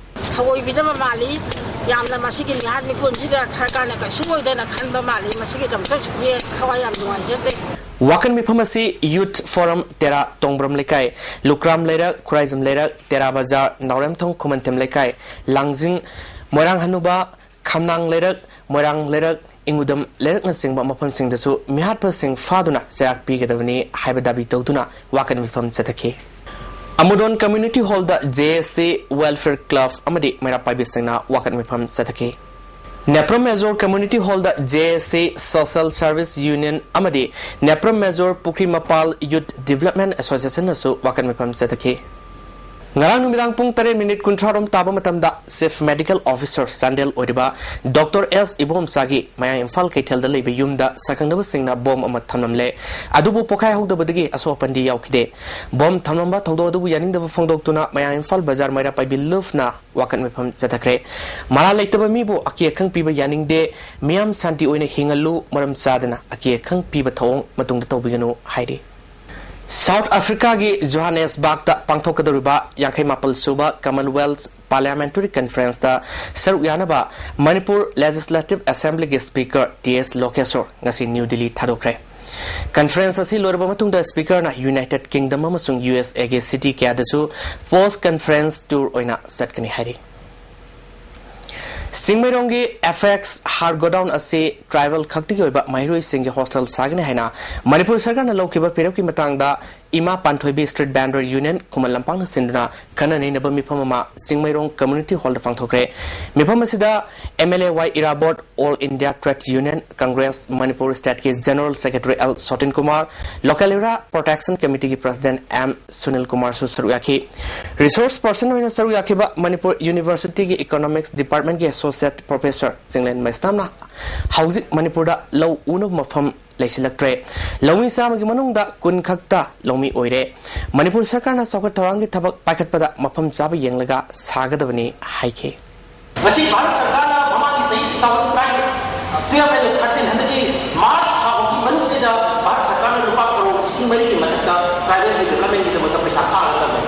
ꯊꯑꯣꯏꯕꯤꯗꯕ ꯃꯥꯜꯂꯤ꯫ ꯌꯥꯝꯅ ꯃꯁꯤꯒꯤ ꯃꯤꯍꯥꯠ ꯃꯤꯄꯨꯟꯁꯤꯗ ꯁꯔꯀꯥꯔꯅ ꯀꯩꯁꯨ ꯑꯣꯏꯗꯅ ꯈꯟꯕ ꯃꯥꯜꯂꯤ꯫ ꯃꯁꯤꯒꯤꯗꯃꯛꯇꯁꯨ ꯑꯩꯈꯣꯏ ꯊꯋꯥꯏ ꯌꯥꯝ ꯅꯨꯡꯉꯥꯏꯖꯗꯦ꯫ ꯋꯥꯀꯠ ꯃꯤꯐꯝ ꯑꯁꯤ ꯌꯨꯠ ꯐꯣꯔꯝ ꯇꯦꯔꯥ ꯇꯣꯡꯕ꯭ꯔꯝ ꯂꯩꯀꯥꯏ, ꯂꯨꯀ꯭ꯔꯥꯝ ꯂꯩꯔꯛ, ꯈꯨꯔꯥꯏꯖꯝ ꯂꯩꯔꯛ, ꯇꯦꯔꯥ ꯕꯖꯥꯔ, ꯅꯥꯎꯔꯦꯝꯊꯣꯡ ꯈꯨꯃꯟꯊꯦꯝ ꯂꯩꯀꯥꯏ, ꯂꯥꯡꯖꯤꯡ, ꯃꯣꯏꯔꯥꯡ ꯍꯅꯨꯕ, ꯈꯝꯅꯥꯡ ꯂꯩꯔꯛ, ꯃꯣꯏꯔꯥꯡ ꯂꯩꯔꯛ, ꯏꯉꯨꯗꯝ ꯂꯩꯔꯛꯅꯆꯤꯡꯕ ꯃꯐꯝꯁꯤꯡꯗꯁꯨ ꯃꯤꯍꯥꯠꯄꯁꯤꯡ ꯐꯥꯗꯨꯅ ꯆꯩꯔꯥꯛ ꯄꯤꯒꯗꯕꯅꯤ ꯍꯥꯏꯕ ꯗꯥꯕꯤ ꯇꯧꯗꯨꯅ ꯋꯥꯀꯠ ꯃꯤꯐꯝ ꯆꯠꯊꯈꯤ꯫ ꯑꯃꯨꯗꯣꯟ ꯀꯝꯃ꯭ꯌꯨꯅꯤꯇꯤ ꯍꯣꯜꯗ J S C, welfare club ꯑꯃꯗꯤ ꯃꯩꯔꯥ ꯄꯥꯏꯕꯤꯁꯤꯡꯅ ꯋꯥꯀꯠ ꯃꯤꯐꯝ ꯆꯠꯊꯈꯤ꯫ ꯅꯦꯄ꯭ꯔꯝ ꯃꯦꯖꯣꯔ ꯀꯝꯃ꯭ꯌꯨꯅꯤꯇꯤ ꯍꯣꯜꯗ J S C, social service union ꯑꯃꯗꯤ ꯅꯦꯄ꯭ꯔꯝ ꯃꯦꯖꯣꯔ ꯄꯨꯈ꯭ꯔꯤ ꯃꯄꯥꯜ ꯌꯨꯊ ꯗꯤꯚꯂꯞꯃꯦꯟ ꯑꯦꯁꯣꯁꯤꯌꯦꯁꯟꯅꯁꯨ ꯋꯥꯀꯠ ꯃꯤꯐꯝ ꯆꯠꯊꯈꯤ꯫ ꯉꯔꯥꯡ ꯅꯨꯃꯤꯗꯥꯡ ꯄꯨꯡ ꯇꯔꯦꯠ ꯃꯤꯅꯤꯠ ꯀꯨꯟꯊ꯭ꯔꯥ ꯔꯣꯝ ꯇꯥꯕ ꯃꯇꯝꯗ ꯆꯤꯐ ꯃꯦꯗꯤꯀꯦꯜ ꯑꯣꯐꯤꯁꯔ ꯆꯥꯟꯗꯦꯜ ꯑꯣꯏꯔꯤꯕ ꯗꯣꯛꯇꯔ ꯑꯦꯁ ꯏꯕꯣꯝꯆꯥꯒꯤ ꯃꯌꯥꯡ ꯏꯝꯐꯥꯜ ꯀꯩꯊꯦꯜꯗ ꯂꯩꯕ ꯌꯨꯝꯗ ꯁꯛꯈꯪꯅꯕꯁꯤꯡꯅ ꯕꯣꯝ ꯑꯃ ꯊꯝꯂꯝꯂꯦ꯫ ꯑꯗꯨꯕꯨ ꯄꯣꯈꯥꯏ ꯍꯧꯗꯕꯗꯒꯤ ꯑꯁꯣꯛ ꯑꯄꯟꯗꯤ ꯌꯥꯎꯈꯤꯗꯦ꯫ ꯕꯣꯝ ꯊꯝꯂꯝꯕ ꯊꯧꯗꯣꯛ ꯑꯗꯨꯕꯨ ꯌꯥꯅꯤꯡꯗꯕ ꯐꯣꯡꯗꯣꯛꯇꯨꯅ ꯃꯌꯥꯡ ꯏꯝꯐꯥꯜ ꯕꯖꯥꯔ ꯃꯩꯔꯥ ꯄꯥꯏꯕꯤ ꯂꯨꯐꯅ ꯋꯥꯀꯠ ꯃꯤꯐꯝ ꯆꯠꯊꯈ꯭ꯔꯦ꯫ ꯃꯔꯥꯜ ꯂꯩꯇꯕ ꯃꯤꯕꯨ ꯑꯀꯤ ꯑꯈꯪ ꯄꯤꯕ ꯌꯥꯅꯤꯡꯗꯦ꯫ ꯃꯤꯌꯥꯝ ꯁꯥꯟꯇꯤ ꯑꯣꯏꯅ ꯍꯤꯡꯍꯜꯂꯨ, ꯃꯔꯝ ꯆꯥꯗꯅ ꯑꯀꯤ ꯑꯈꯪ ꯄꯤꯕ ꯊꯧꯑꯣꯡ ꯃꯇꯨꯡꯗ ꯇꯧꯕꯤꯒꯅꯨ ꯍꯥꯏꯔꯤ꯫ ꯁꯥꯎꯠ ꯑꯐ꯭ꯔꯤꯀꯥꯒꯤ ꯖꯣꯍꯥꯅꯦꯁꯕꯥꯔꯒꯇ ꯄꯥꯡꯊꯣꯛꯀꯗꯧꯔꯤꯕ ꯌꯥꯡꯈꯩ ꯃꯥꯄꯜ ꯁꯨꯕ ꯀꯃꯟꯋꯦꯜꯊ ꯄꯥꯔꯂꯤꯌꯥꯃꯦꯟꯇꯔꯤ ꯀꯟꯐꯔꯦꯟꯁꯇ ꯁꯔꯨꯛ ꯌꯥꯅꯕ ꯃꯅꯤꯄꯨꯔ ꯂꯦꯖꯤꯁꯂꯦꯇꯤꯚ ꯑꯦꯁꯦꯝꯕ꯭ꯂꯤꯒꯤ ꯁ꯭ꯄꯤꯀꯔ ꯇꯤ ꯑꯦꯁ ꯂꯣꯀꯦꯁꯣꯔ ꯉꯁꯤ ꯅ꯭ꯌꯨ ꯗꯤꯜꯂꯤ ꯊꯥꯗꯣꯛꯈ꯭ꯔꯦ꯫ ꯀꯟꯐꯔꯦꯟꯁ ꯑꯁꯤ ꯂꯣꯏꯔꯕ ꯃꯇꯨꯡꯗ ꯁ꯭ꯄꯤꯀꯔꯅ ꯌꯨꯅꯥꯏꯇꯦꯗ ꯀꯤꯡꯗꯝ ꯑꯃꯁꯨꯡ ꯌꯨ ꯑꯦꯁ ꯑꯦꯒꯤ ꯁꯤꯇꯤ ꯀꯌꯥꯗꯁꯨ ꯄꯣꯁ ꯀꯟꯐꯔꯦꯟꯁ ꯇꯨꯔ ꯑꯣꯏꯅ ꯆꯠꯀꯅꯤ ꯍꯥꯏꯔꯤ꯫ ꯆꯤꯡꯃꯩꯔꯣꯡꯒꯤ ꯑꯦꯐꯦꯛꯁ ꯍꯥꯔ ꯒꯣꯗꯥꯎꯟ ꯑꯁꯤ ꯇ꯭ꯔꯥꯏꯕꯦꯜ ꯈꯛꯇꯒꯤ ꯑꯣꯏꯕ ꯃꯍꯩꯔꯣꯏꯁꯤꯡꯒꯤ ꯍꯣꯁꯇꯦꯜ ꯁꯥꯒꯅꯤ ꯍꯥꯏꯅ ꯃꯅꯤꯄꯨꯔ ꯁꯔꯀꯥꯔꯅ ꯂꯧꯈꯤꯕ ꯄꯦꯔꯦꯞꯀꯤ ꯃꯇꯥꯡꯗ ꯏꯃꯥ ꯄꯥꯟꯊꯣꯏꯕꯤ ꯁ꯭ꯇ꯭ꯔꯤꯠ ꯚꯦꯟꯗꯔ ꯌꯨꯅꯤꯌꯟ ꯈꯨꯃꯟ ꯂꯝꯄꯥꯛꯅ ꯁꯤꯟꯗꯨꯅ ꯈꯟꯅ ꯅꯩꯅꯕ ꯃꯤꯐꯝ ꯑꯃ ꯆꯤꯡꯃꯩꯔꯣꯡ ꯀꯝꯃ꯭ꯌꯨꯅꯤꯇꯤ ꯍꯣꯜꯗ ꯄꯥꯡꯊꯣꯛꯈ꯭ꯔꯦ꯫ ꯃꯤꯐꯝ ꯑꯁꯤꯗ M L A Y Irabot, all India trade union congress Manipur ꯁ꯭ꯇꯦꯠꯀꯤ general secretary L Sotin Kumar, local ꯏꯔꯥ ꯄ꯭ꯔꯣꯇꯦꯛꯁꯟ ꯀꯃꯤꯇꯤꯒꯤ ꯄ꯭ꯔꯁꯤꯗꯦꯟꯠ ꯑꯦꯝ ꯁꯨꯅꯤꯜ ꯀꯨꯃꯥꯔꯁꯨ ꯁꯔꯨꯛ ꯌꯥꯈꯤ꯫ ꯔꯤꯁꯣꯔꯁ ꯄꯔꯁꯟ ꯑꯣꯏꯅ ꯁꯔꯨꯛ ꯌꯥꯈꯤꯕ ꯃꯅꯤꯄꯨꯔ ꯌꯨꯅꯤꯚꯔꯁꯤꯇꯤꯒꯤ ꯏꯀꯣꯅꯣꯃꯤꯛꯁ ꯗꯤꯄꯥꯔꯠꯃꯦꯟꯠꯀꯤ ꯑꯦꯁꯣꯁꯤꯌꯦꯠ ꯄ꯭ꯔꯣꯐꯦꯁꯔ ꯆꯤꯡꯂꯦꯟ ꯃꯩꯁꯅꯥꯝꯅ ꯍꯧꯖꯤꯛ ꯃꯅꯤꯄꯨꯔꯗ ꯂꯧ ꯎꯅꯕ ꯃꯐꯝ ꯂꯩꯁꯤꯜꯂꯛꯇ꯭ꯔꯦ꯫ ꯂꯧꯃꯤ ꯆꯥꯝꯃꯒꯤ ꯃꯅꯨꯡꯗ ꯀꯨꯟ ꯈꯛꯇ ꯂꯧꯃꯤ ꯑꯣꯏꯔꯦ꯫ ꯃꯅꯤꯄꯨꯔ ꯁꯔꯀꯥꯔꯅ ꯆꯥꯎꯈꯠ ꯊꯧꯔꯥꯡꯒꯤ ꯊꯕꯛ ꯄꯥꯏꯈꯠꯄꯗ ꯃꯐꯝ ꯆꯥꯕ ꯌꯦꯡꯂꯒ ꯁꯥꯒꯗꯕꯅꯤ ꯍꯥꯏꯈꯤ꯫ ꯉꯁꯤ ꯚꯥꯔꯠ ꯁꯔꯀꯥꯔꯅ ꯃꯃꯥꯡꯒꯤ ꯆꯍꯤ two thousand twelve and thirteen ꯍꯟꯗꯛꯀꯤ ꯃꯥꯔꯆ ꯊꯥ ꯐꯥꯎꯒꯤ ꯃꯅꯨꯡꯁꯤꯗ ꯚꯥꯔꯠ ꯁꯔꯀꯥꯔꯅ ꯂꯨꯄꯥ ꯀꯔꯣꯔ ꯂꯤꯁꯤꯡ ꯃꯔꯤꯒꯤ ꯃꯊꯛꯇ ꯇ꯭ꯔꯥꯏꯕꯦꯜꯒꯤ ꯗꯤꯕ꯭ꯂꯞꯃꯦꯟꯒꯤꯗꯃꯛꯇ ꯄꯩꯁꯥ ꯊꯥꯔꯒ ꯊꯝꯃꯦ꯫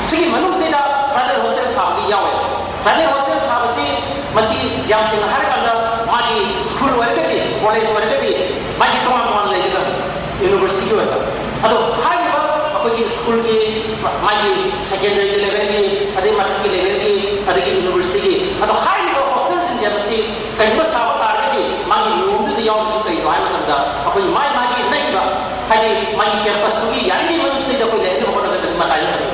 ꯁꯤꯒꯤ ꯃꯅꯨꯡꯁꯤꯗ ꯇ꯭ꯔꯥꯏꯕꯦꯜ ꯍꯣꯁꯇꯦꯜ ꯁꯥꯕꯗꯤ ꯌꯥꯎꯋꯦ꯫ ꯇ꯭ꯔꯥꯏꯕꯦꯜ ꯍꯣꯁꯇꯦꯜ ꯁꯥꯕꯁꯤ ꯃꯁꯤ ꯌꯥꯝ ꯁꯦꯡꯅ ꯍꯥꯏꯔꯀꯥꯟꯗ ꯃꯥꯒꯤ ꯁ꯭ꯀꯨꯜ ꯑꯣꯏꯔꯒꯗꯤ, ꯀꯣꯂꯦꯖ ꯑꯣꯏꯔꯒꯗꯤ ꯃꯥꯒꯤ ꯇꯣꯉꯥꯟ ꯇꯣꯉꯥꯟꯅ ꯂꯩꯒꯗꯕꯅꯤ꯫ ꯌꯨꯅꯤꯚꯔꯁꯤꯇꯤꯒꯤ ꯑꯣꯏꯕ꯫ ꯑꯗꯣ ꯍꯥꯏꯔꯤꯕ ꯑꯩꯈꯣꯏꯒꯤ ꯁ꯭ꯀꯨꯜꯒꯤ, ꯃꯥꯒꯤ ꯁꯦꯀꯦꯟꯗꯔꯤꯒꯤ ꯂꯦꯚꯦꯜꯒꯤ, ꯑꯗꯩ ꯃꯊꯛꯀꯤ ꯂꯦꯚꯦꯜꯒꯤ, ꯑꯗꯒꯤ ꯌꯨꯅꯤꯚꯔꯁꯤꯇꯤꯒꯤ, ꯑꯗꯣ ꯍꯥꯏꯔꯤꯕ ꯍꯣꯁꯇꯦꯜꯁꯤꯡꯁꯦ ꯃꯁꯤ ꯀꯔꯤꯒꯨꯝꯕ ꯁꯥꯕ ꯇꯥꯔꯒꯗꯤ ꯃꯥꯒꯤ ꯅꯤꯌꯣꯝꯗꯨꯗ ꯌꯥꯎꯔꯤꯁꯤ ꯀꯔꯤꯅꯣ ꯍꯥꯏꯕ ꯃꯇꯝꯗ ꯑꯩꯈꯣꯏ ꯃꯥꯏ ꯃꯥꯒꯤ ꯅꯛꯏꯕ, ꯍꯥꯏꯗꯤ ꯃꯥꯒꯤ ꯀꯦꯝꯄꯁꯇꯨꯒꯤ ꯌꯥꯔꯤꯉꯩ ꯃꯅꯨꯡꯁꯤꯗ ꯑꯩꯈꯣꯏ ꯂꯩꯍꯟꯅꯕ ꯍꯣꯠꯅꯒꯗꯕꯅꯤ ꯃꯇꯥꯏ ꯑꯃꯗꯤ꯫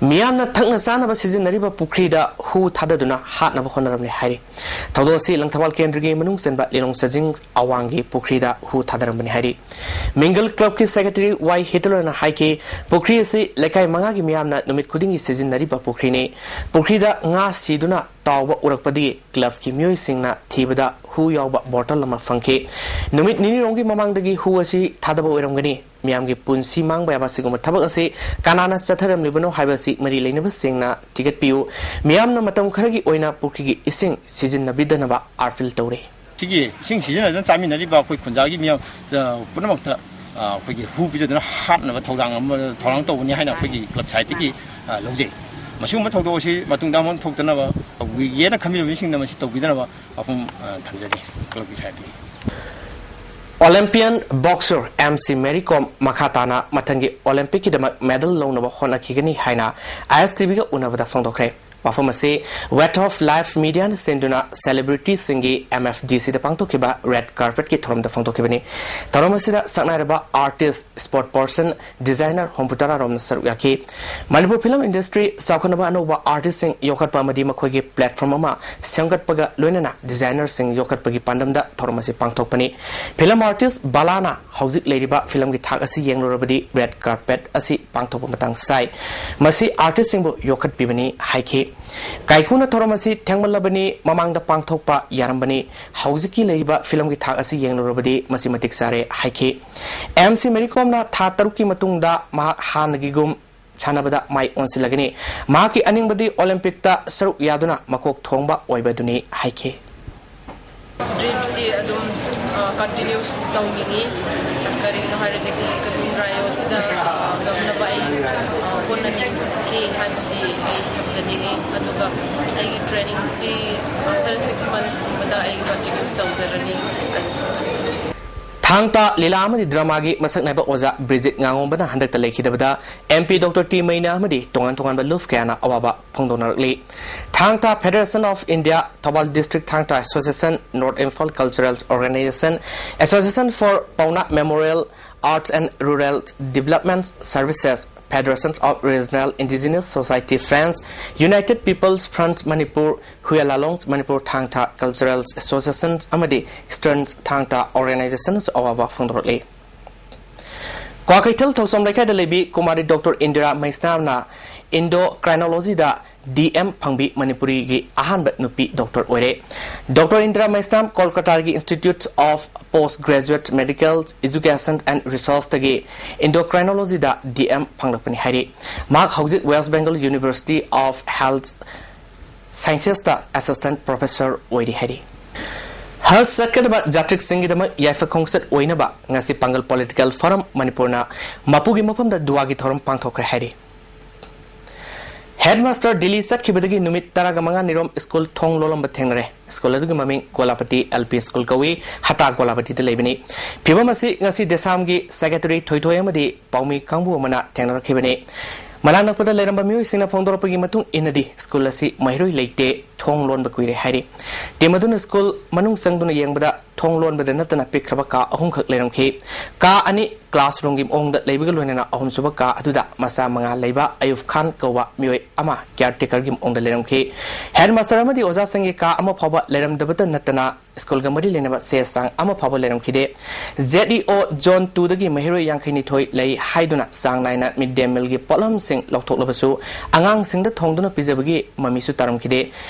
ꯃꯤꯌꯥꯝꯅ ꯊꯛꯅ ꯆꯥꯅꯕ ꯁꯤꯖꯤꯟꯅꯔꯤꯕ ꯄꯨꯈ꯭ꯔꯤꯗ ꯍꯨ ꯊꯥꯗꯗꯨꯅ ꯍꯥꯠꯅꯕ ꯍꯣꯠꯅꯔꯝꯂꯦ ꯍꯥꯏꯔꯤ꯫ ꯊꯧꯗꯣꯛ ꯑꯁꯤ ꯂꯪꯊꯕꯥꯜ ꯀꯦꯟꯗ꯭ꯔꯒꯤ ꯃꯅꯨꯡ ꯆꯟꯕ ꯂꯤꯂꯣꯡ ꯆꯥꯖꯤꯡ ꯑꯋꯥꯡꯒꯤ ꯄꯨꯈ꯭ꯔꯤꯗ ꯍꯨ ꯊꯥꯗꯔꯝꯕꯅꯤ ꯍꯥꯏꯔꯤ꯫ ꯃꯤꯡꯒꯜ ꯀ꯭ꯂꯕꯀꯤ ꯁꯦꯀ꯭ꯔꯦꯇꯔꯤ ꯋꯥꯏ ꯍꯤꯇꯂꯔꯅ ꯍꯥꯏꯈꯤ, ꯄꯨꯈ꯭ꯔꯤ ꯑꯁꯤ ꯂꯩꯀꯥꯏ ꯃꯉꯥꯒꯤ ꯃꯤꯌꯥꯝꯅ ꯅꯨꯃꯤꯠ ꯈꯨꯗꯤꯡꯒꯤ ꯁꯤꯖꯤꯟꯅꯔꯤꯕ ꯄꯨꯈ꯭ꯔꯤꯅꯤ꯫ ꯄꯨꯈ꯭ꯔꯤꯗ ꯉꯥ ꯁꯤꯗꯨꯅ ꯇꯥꯎꯕ ꯎꯔꯛꯄꯗꯒꯤ ꯀ꯭ꯂꯕꯀꯤ ꯃꯤꯑꯣꯏꯁꯤꯡꯅ ꯊꯤꯕꯗ ꯍꯨ ꯌꯥꯎꯕ ꯕꯣꯇꯜ ꯑꯃ ꯐꯪꯈꯤ꯫ ꯅꯨꯃꯤꯠ ꯅꯤꯅꯤꯔꯣꯝꯒꯤ ꯃꯃꯥꯡꯗꯒꯤ ꯍꯨ ꯑꯁꯤ ꯊꯥꯗꯕ ꯑꯣꯏꯔꯝꯒꯅꯤ꯫ ꯃꯤꯌꯥꯝꯒꯤ ꯄꯨꯟꯁꯤ ꯃꯥꯡꯕ ꯌꯥꯕ ꯑꯁꯤꯒꯨꯝꯕ ꯊꯕꯛ ꯑꯁꯤ ꯀꯅꯥꯅ ꯆꯠꯊꯔꯝꯂꯤꯕꯅꯣ ꯍꯥꯏꯕ ꯑꯁꯤ ꯃꯔꯤ ꯂꯩꯅꯕꯁꯤꯡꯅ ꯊꯤꯒꯠꯄꯤꯌꯨ꯫ ꯃꯤꯌꯥꯝꯅ ꯃꯇꯝ ꯈꯔꯒꯤ ꯑꯣꯏꯅ ꯄꯨꯈ꯭ꯔꯤꯒꯤ ꯏꯁꯤꯡ ꯁꯤꯖꯤꯟꯅꯕꯤꯗꯅꯕ ꯑꯥꯔꯐꯤꯜ ꯇꯧꯔꯤ꯫ ꯁꯤꯒꯤ ꯏꯁꯤꯡ ꯁꯤꯖꯤꯟꯅꯗꯨꯅ ꯆꯥꯃꯤꯟꯅꯔꯤꯕ ꯑꯩꯈꯣꯏ ꯈꯨꯟꯖꯥꯒꯤ ꯃꯤꯌꯥꯝ, ꯑ, ꯄꯨꯝꯅꯃꯛꯇ, ꯑ, ꯑꯩꯈꯣꯏꯒꯤ ꯍꯨ ꯄꯤꯖꯗꯨꯅ ꯍꯥꯠꯅꯕ ꯊꯧꯗꯥꯡ ꯑꯃ, ꯊꯧꯔꯥꯡ ꯇꯧꯕꯅꯤ ꯍꯥꯏꯅ ꯑꯩꯈꯣꯏꯒꯤ ꯀ꯭ꯂꯕ ꯁꯥꯏꯠꯇꯒꯤ, ꯑ, ꯂꯧꯖꯩ꯫ ꯃꯁꯤꯒꯨꯝꯕ ꯊꯧꯗꯣꯛ ꯑꯁꯤ ꯃꯇꯨꯡꯗ ꯑꯃꯨꯛ ꯊꯣꯛꯇꯅꯕ ꯇꯧꯕꯤꯒꯦꯅ ꯈꯟꯕꯤꯔꯤꯕ ꯃꯤꯁꯤꯡꯅ ꯃꯁꯤ ꯇꯧꯕꯤꯗꯅꯕ ꯋꯥꯐꯝ, ꯑ, ꯊꯝꯖꯔꯤ ꯀ꯭ꯂꯕꯀꯤ ꯁꯥꯏꯠꯇꯒꯤ꯫ ꯑꯣꯂꯦꯝꯄꯤꯌꯟ ꯕꯣꯛꯁꯔ ꯑꯦꯝ ꯁꯤ ꯃꯦꯔꯤ ꯀꯣꯝ ꯃꯈꯥ ꯇꯥꯅ ꯃꯊꯪꯒꯤ ꯑꯣꯂꯦꯝꯄꯤꯛꯀꯤꯗꯃꯛ ꯃꯦꯗꯜ ꯂꯧꯅꯕ ꯍꯣꯠꯅꯈꯤꯒꯅꯤ ꯍꯥꯏꯅ ꯑꯥꯏ ꯑꯦꯁ ꯇꯤ ꯚꯤꯒ ꯎꯅꯕꯗ ꯐꯣꯡꯗꯣꯛꯈ꯭ꯔꯦ꯫ ꯋꯥꯐꯝ ꯑꯁꯤ Wet of Life Mediaꯅ ꯁꯤꯟꯗꯨꯅ celebrityꯁꯤꯡꯒꯤ ꯑꯦꯝ ꯑꯦꯐ ꯗꯤ ꯁꯤꯗ ꯄꯥꯡꯊꯣꯛꯈꯤꯕ red carpetꯀꯤ ꯊꯧꯔꯝꯗ ꯐꯣꯡꯗꯣꯛꯈꯤꯕꯅꯤ꯫ ꯊꯧꯔꯝ ꯑꯁꯤꯗ ꯁꯛꯅꯥꯏꯔꯕ artist, sport person, designer ꯍꯨꯝꯐꯨꯇꯔꯥ ꯔꯣꯝꯅ ꯁꯔꯨꯛ ꯌꯥꯈꯤ꯫ ꯃꯅꯤꯄꯨꯔ film industry ꯆꯥꯎꯈꯠꯅꯕ ꯑꯅꯧꯕ artistꯁꯤꯡ ꯌꯣꯛꯈꯠꯄ ꯑꯃꯗꯤ ꯃꯈꯣꯏꯒꯤ platform ꯑꯃ ꯁꯦꯝꯒꯠꯄꯒ ꯂꯣꯏꯅꯅ designerꯁꯤꯡ ꯌꯣꯛꯈꯠꯄꯒꯤ ꯄꯥꯟꯗꯝꯗ ꯊꯧꯔꯝ ꯑꯁꯤ ꯄꯥꯡꯊꯣꯛꯄꯅꯤ꯫ Film artist ꯕꯂꯥꯅ ꯍꯧꯖꯤꯛ ꯂꯩꯔꯤꯕ filmꯒꯤ ꯊꯥꯛ ꯑꯁꯤ ꯌꯦꯡꯂꯨꯔꯕꯗꯤ red carpet ꯑꯁꯤ ꯄꯥꯡꯊꯣꯛꯄ ꯃꯇꯥꯡ ꯆꯥꯏ꯫ ꯃꯁꯤ artistꯁꯤꯡꯕꯨ ꯌꯣꯛꯈꯠꯄꯤꯕꯅꯤ ꯍꯥꯏꯈꯤ꯫ ꯀꯥꯏꯀꯨꯅ ꯊꯧꯔꯝ ꯑꯁꯤ ꯊꯦꯡꯃꯜꯂꯕꯅꯤ, ꯃꯃꯥꯡꯗ ꯄꯥꯡꯊꯣꯛꯄ ꯌꯥꯔꯝꯕꯅꯤ, ꯍꯧꯖꯤꯛꯀꯤ ꯂꯩꯔꯤꯕ filmꯒꯤ ꯊꯥꯛ ꯑꯁꯤ ꯌꯦꯡꯂꯨꯔꯕꯗꯤ ꯃꯁꯤ ꯃꯇꯤꯛ ꯆꯥꯔꯦ ꯍꯥꯏꯈꯤ꯫ ꯑꯦꯝ ꯁꯤ ꯃꯦꯔꯤ ꯀꯣꯝꯅ ꯊꯥ ꯇꯔꯨꯛꯀꯤ ꯃꯇꯨꯡꯗ ꯃꯍꯥꯛ ꯍꯥꯟꯅꯒꯤꯒꯨꯝ ꯁꯥꯟꯅꯕꯗ ꯃꯥꯏ ꯑꯣꯟꯁꯤꯜꯂꯒꯅꯤ꯫ ꯃꯍꯥꯛꯀꯤ ꯑꯅꯤꯡꯕꯗꯤ ꯑꯣꯂꯦꯝꯄꯤꯛꯇ ꯁꯔꯨꯛ ꯌꯥꯗꯨꯅ ꯃꯀꯣꯛ ꯊꯣꯡꯕ ꯑꯣꯏꯕꯗꯨꯅꯤ ꯍꯥꯏꯈꯤ꯫ Dreamꯁꯤ ꯑꯗꯨꯝ, ꯑ, continue ꯇꯧꯅꯤꯡꯉꯤ꯫ ꯀꯔꯤꯒꯤꯅꯣ ꯍꯥꯏꯔꯒꯗꯤ ꯀꯛꯆꯤꯡ ꯔꯥꯏꯌꯣꯁꯤꯗ, ꯑ, ꯉꯝꯅꯕ ꯑꯩ, ꯑ, ꯍꯣꯠꯅꯅꯤꯡꯈꯤ ꯍꯥꯏꯕꯁꯤ ꯑꯩ ꯊꯝꯖꯅꯤꯡꯉꯤ꯫ ꯑꯗꯨꯒ ꯑꯩꯒꯤ trainingꯁꯤ after six monthsꯀꯨꯝꯕꯗ ꯑꯩ continue ꯇꯧꯖꯔꯅꯤ꯫ ꯑꯗꯨꯁꯨ ꯊꯥꯡ ꯇꯥ ꯂꯤꯂꯥ ꯑꯃꯗꯤ dramaꯒꯤ ꯃꯁꯛ ꯅꯥꯏꯕ ꯑꯣꯖꯥ ꯕ꯭ꯔꯤꯖꯤꯠ ꯉꯥꯉꯣꯝꯕꯅ ꯍꯟꯗꯛꯇ ꯂꯩꯈꯤꯗꯕꯗ ꯑꯦꯝ ꯄꯤ ꯗꯣꯛꯇꯔ ꯇꯤ ꯃꯩꯅꯥ ꯑꯃꯗꯤ ꯇꯣꯉꯥꯟ ꯇꯣꯉꯥꯟꯕ ꯂꯨꯞ ꯀꯌꯥꯅ ꯑꯋꯥꯕ ꯐꯣꯡꯗꯣꯛꯅꯔꯛꯂꯤ꯫ ꯊꯥꯡ ꯇꯥ Federation of India, Thoubal District Thang Ta Association, North Imphal Cultural Organization, Association for Pauna Memorial, Arts and Rural Development Services, Federations of Regional Indigenous Society France, United People's Front Manipur, Huyalalong Manipur Thangta Cultural Association ꯑꯃꯗꯤ Eastern Thangta Organizations ꯑꯋꯥꯕ ꯐꯣꯡꯗꯣꯔꯛꯂꯤ꯫ ꯀ꯭ꯋꯥꯀꯩꯊꯦꯜ ꯊꯧꯁꯣꯝ ꯂꯩꯀꯥꯏꯗ ꯂꯩꯕꯤ Kumari doctor Indira ꯃꯩꯁꯅꯥꯝꯅ Endocrinology ꯗ D M ꯐꯪꯕꯤ ꯃꯅꯤꯄꯨꯔꯤꯒꯤ ꯑꯍꯥꯟꯕ ꯅꯨꯄꯤ ꯗꯣꯛꯇꯔ ꯑꯣꯏꯔꯦ꯫ ꯗꯣꯛꯇꯔ ꯏꯟꯗꯤꯔꯥ ꯃꯩꯁꯅꯥꯝ ꯀꯣꯜꯀꯇꯥꯒꯤ Institute of Post Graduate Medical Education and Research ꯇꯒꯤ Endocrinology ꯗ ꯗꯤ ꯑꯦꯝ ꯐꯪꯂꯛꯄꯅꯤ ꯍꯥꯏꯔꯤ꯫ ꯃꯍꯥꯛ ꯍꯧꯖꯤꯛ West Bengal University of Health Sciences ꯇ Assistant Professor ꯑꯣꯏꯔꯤ ꯍꯥꯏꯔꯤ꯫ ꯍꯖ ꯆꯠꯀꯗꯕ ꯖꯥꯇ꯭ꯔꯤꯛꯁꯤꯡꯒꯤꯗꯃꯛ ꯌꯥꯏꯐ ꯈꯣꯡꯆꯠ ꯑꯣꯏꯅꯕ ꯉꯁꯤ ꯄꯥꯡꯒꯜ Political Forum ꯃꯅꯤꯄꯨꯔꯅ ꯃꯄꯨꯒꯤ ꯃꯐꯝꯗ ꯗꯨꯋꯥꯒꯤ ꯊꯧꯔꯝ ꯄꯥꯡꯊꯣꯛꯈ꯭ꯔꯦ ꯍꯥꯏꯔꯤ꯫ Headmaster ꯗꯤꯜꯂꯤ ꯆꯠꯈꯤꯕꯗꯒꯤ ꯅꯨꯃꯤꯠ ꯇꯔꯥꯒ ꯃꯉꯥ ꯅꯤꯔꯣꯝ ꯁ꯭ꯀꯨꯜ ꯊꯣꯡ ꯂꯣꯜꯂꯝꯕ ꯊꯦꯡꯅꯔꯦ꯫ ꯁ꯭ꯀꯨꯜ ꯑꯗꯨꯒꯤ ꯃꯃꯤꯡ ꯒꯣꯂꯥꯄꯇꯤ ꯑꯦꯜ ꯄꯤ ꯁ꯭ꯀꯨꯜ ꯀꯧꯏ, ꯍꯇꯥ ꯒꯣꯂꯥꯄꯇꯤꯗ ꯂꯩꯕꯅꯤ꯫ ꯐꯤꯚꯝ ꯑꯁꯤ ꯉꯁꯤ ꯗꯦꯁꯥꯝꯒꯤ ꯁꯦꯀ꯭ꯔꯦꯇꯔꯤ ꯊꯣꯏꯊꯣꯏ ꯑꯃꯗꯤ ꯄꯥꯎꯃꯤ ꯀꯥꯡꯕꯨ ꯑꯃꯅ ꯊꯦꯡꯅꯔꯛꯈꯤꯕꯅꯤ꯫ ꯃꯅꯥꯛ ꯅꯛꯄꯗ ꯂꯩꯔꯝꯕ ꯃꯤꯑꯣꯏꯁꯤꯡꯅ ꯐꯣꯡꯗꯣꯔꯛꯄꯒꯤ ꯃꯇꯨꯡ ꯏꯟꯅꯗꯤ ꯁ꯭ꯀꯨꯜ ꯑꯁꯤ ꯃꯍꯩꯔꯣꯏ ꯂꯩꯇꯦ, ꯊꯣꯡ ꯂꯣꯟꯕ ꯀꯨꯏꯔꯦ ꯍꯥꯏꯔꯤ꯫ ꯇꯤꯝ ꯑꯗꯨꯅ ꯁ꯭ꯀꯨꯜ ꯃꯅꯨꯡ ꯆꯪꯗꯨꯅ ꯌꯦꯡꯕꯗ ꯊꯣꯡ ꯂꯣꯟꯕꯗ ꯅꯠꯇꯅ ꯄꯤꯛꯈ꯭ꯔꯕ ꯀꯥ ꯑꯍꯨꯝꯈꯛ ꯂꯩꯔꯝꯈꯤ꯫ ꯀꯥ ꯑꯅꯤ ꯀ꯭ꯂꯥꯁꯔꯨꯝꯒꯤ ꯃꯑꯣꯡꯗ ꯂꯩꯕꯒ ꯂꯣꯏꯅꯅ ꯑꯍꯨꯝꯁꯨꯕ ꯀꯥ ꯑꯗꯨꯗ ꯃꯆꯥ ꯃꯉꯥ ꯂꯩꯕ ꯑꯌꯨꯕ ꯈꯥꯟ ꯀꯧꯕ ꯃꯤꯑꯣꯏ ꯑꯃ ꯀꯤꯌꯥꯔꯇꯦꯀꯔꯒꯤ ꯃꯑꯣꯡꯗ ꯂꯩꯔꯝꯈꯤ꯫ ꯍꯦꯗꯃꯥꯁꯇꯔ ꯑꯃꯗꯤ ꯑꯣꯖꯥꯁꯤꯡꯒꯤ ꯀꯥ ꯑꯃ ꯐꯥꯎꯕ ꯂꯩꯔꯝꯗꯕꯇ ꯅꯠꯇꯅ ꯁ꯭ꯀꯨꯜꯒ ꯃꯔꯤ ꯂꯩꯅꯕ ꯆꯦ ꯆꯥꯡ ꯑꯃ ꯐꯥꯎꯕ ꯂꯩꯔꯝꯈꯤꯗꯦ꯫ ꯖꯦꯗ ꯏ ꯑꯣ ꯖꯣꯟ ꯇꯨꯗꯒꯤ ꯃꯍꯩꯔꯣꯏ ꯌꯥꯡꯈꯩ ꯅꯤꯊꯣꯏ ꯂꯩ ꯍꯥꯏꯗꯨꯅ ꯆꯥꯡ ꯅꯥꯏꯅ ꯃꯤꯗ ꯗꯦ ꯃꯤꯜꯒꯤ ꯄꯣꯠꯂꯝꯁꯤꯡ ꯂꯧꯊꯣꯛꯂꯕꯁꯨ ꯑꯉꯥꯡꯁꯤꯡꯗ ꯊꯣꯡꯗꯨꯅ ꯄꯤꯖꯕꯒꯤ ꯃꯃꯤꯁꯨ ꯇꯥꯔꯝꯈꯤꯗꯦ꯫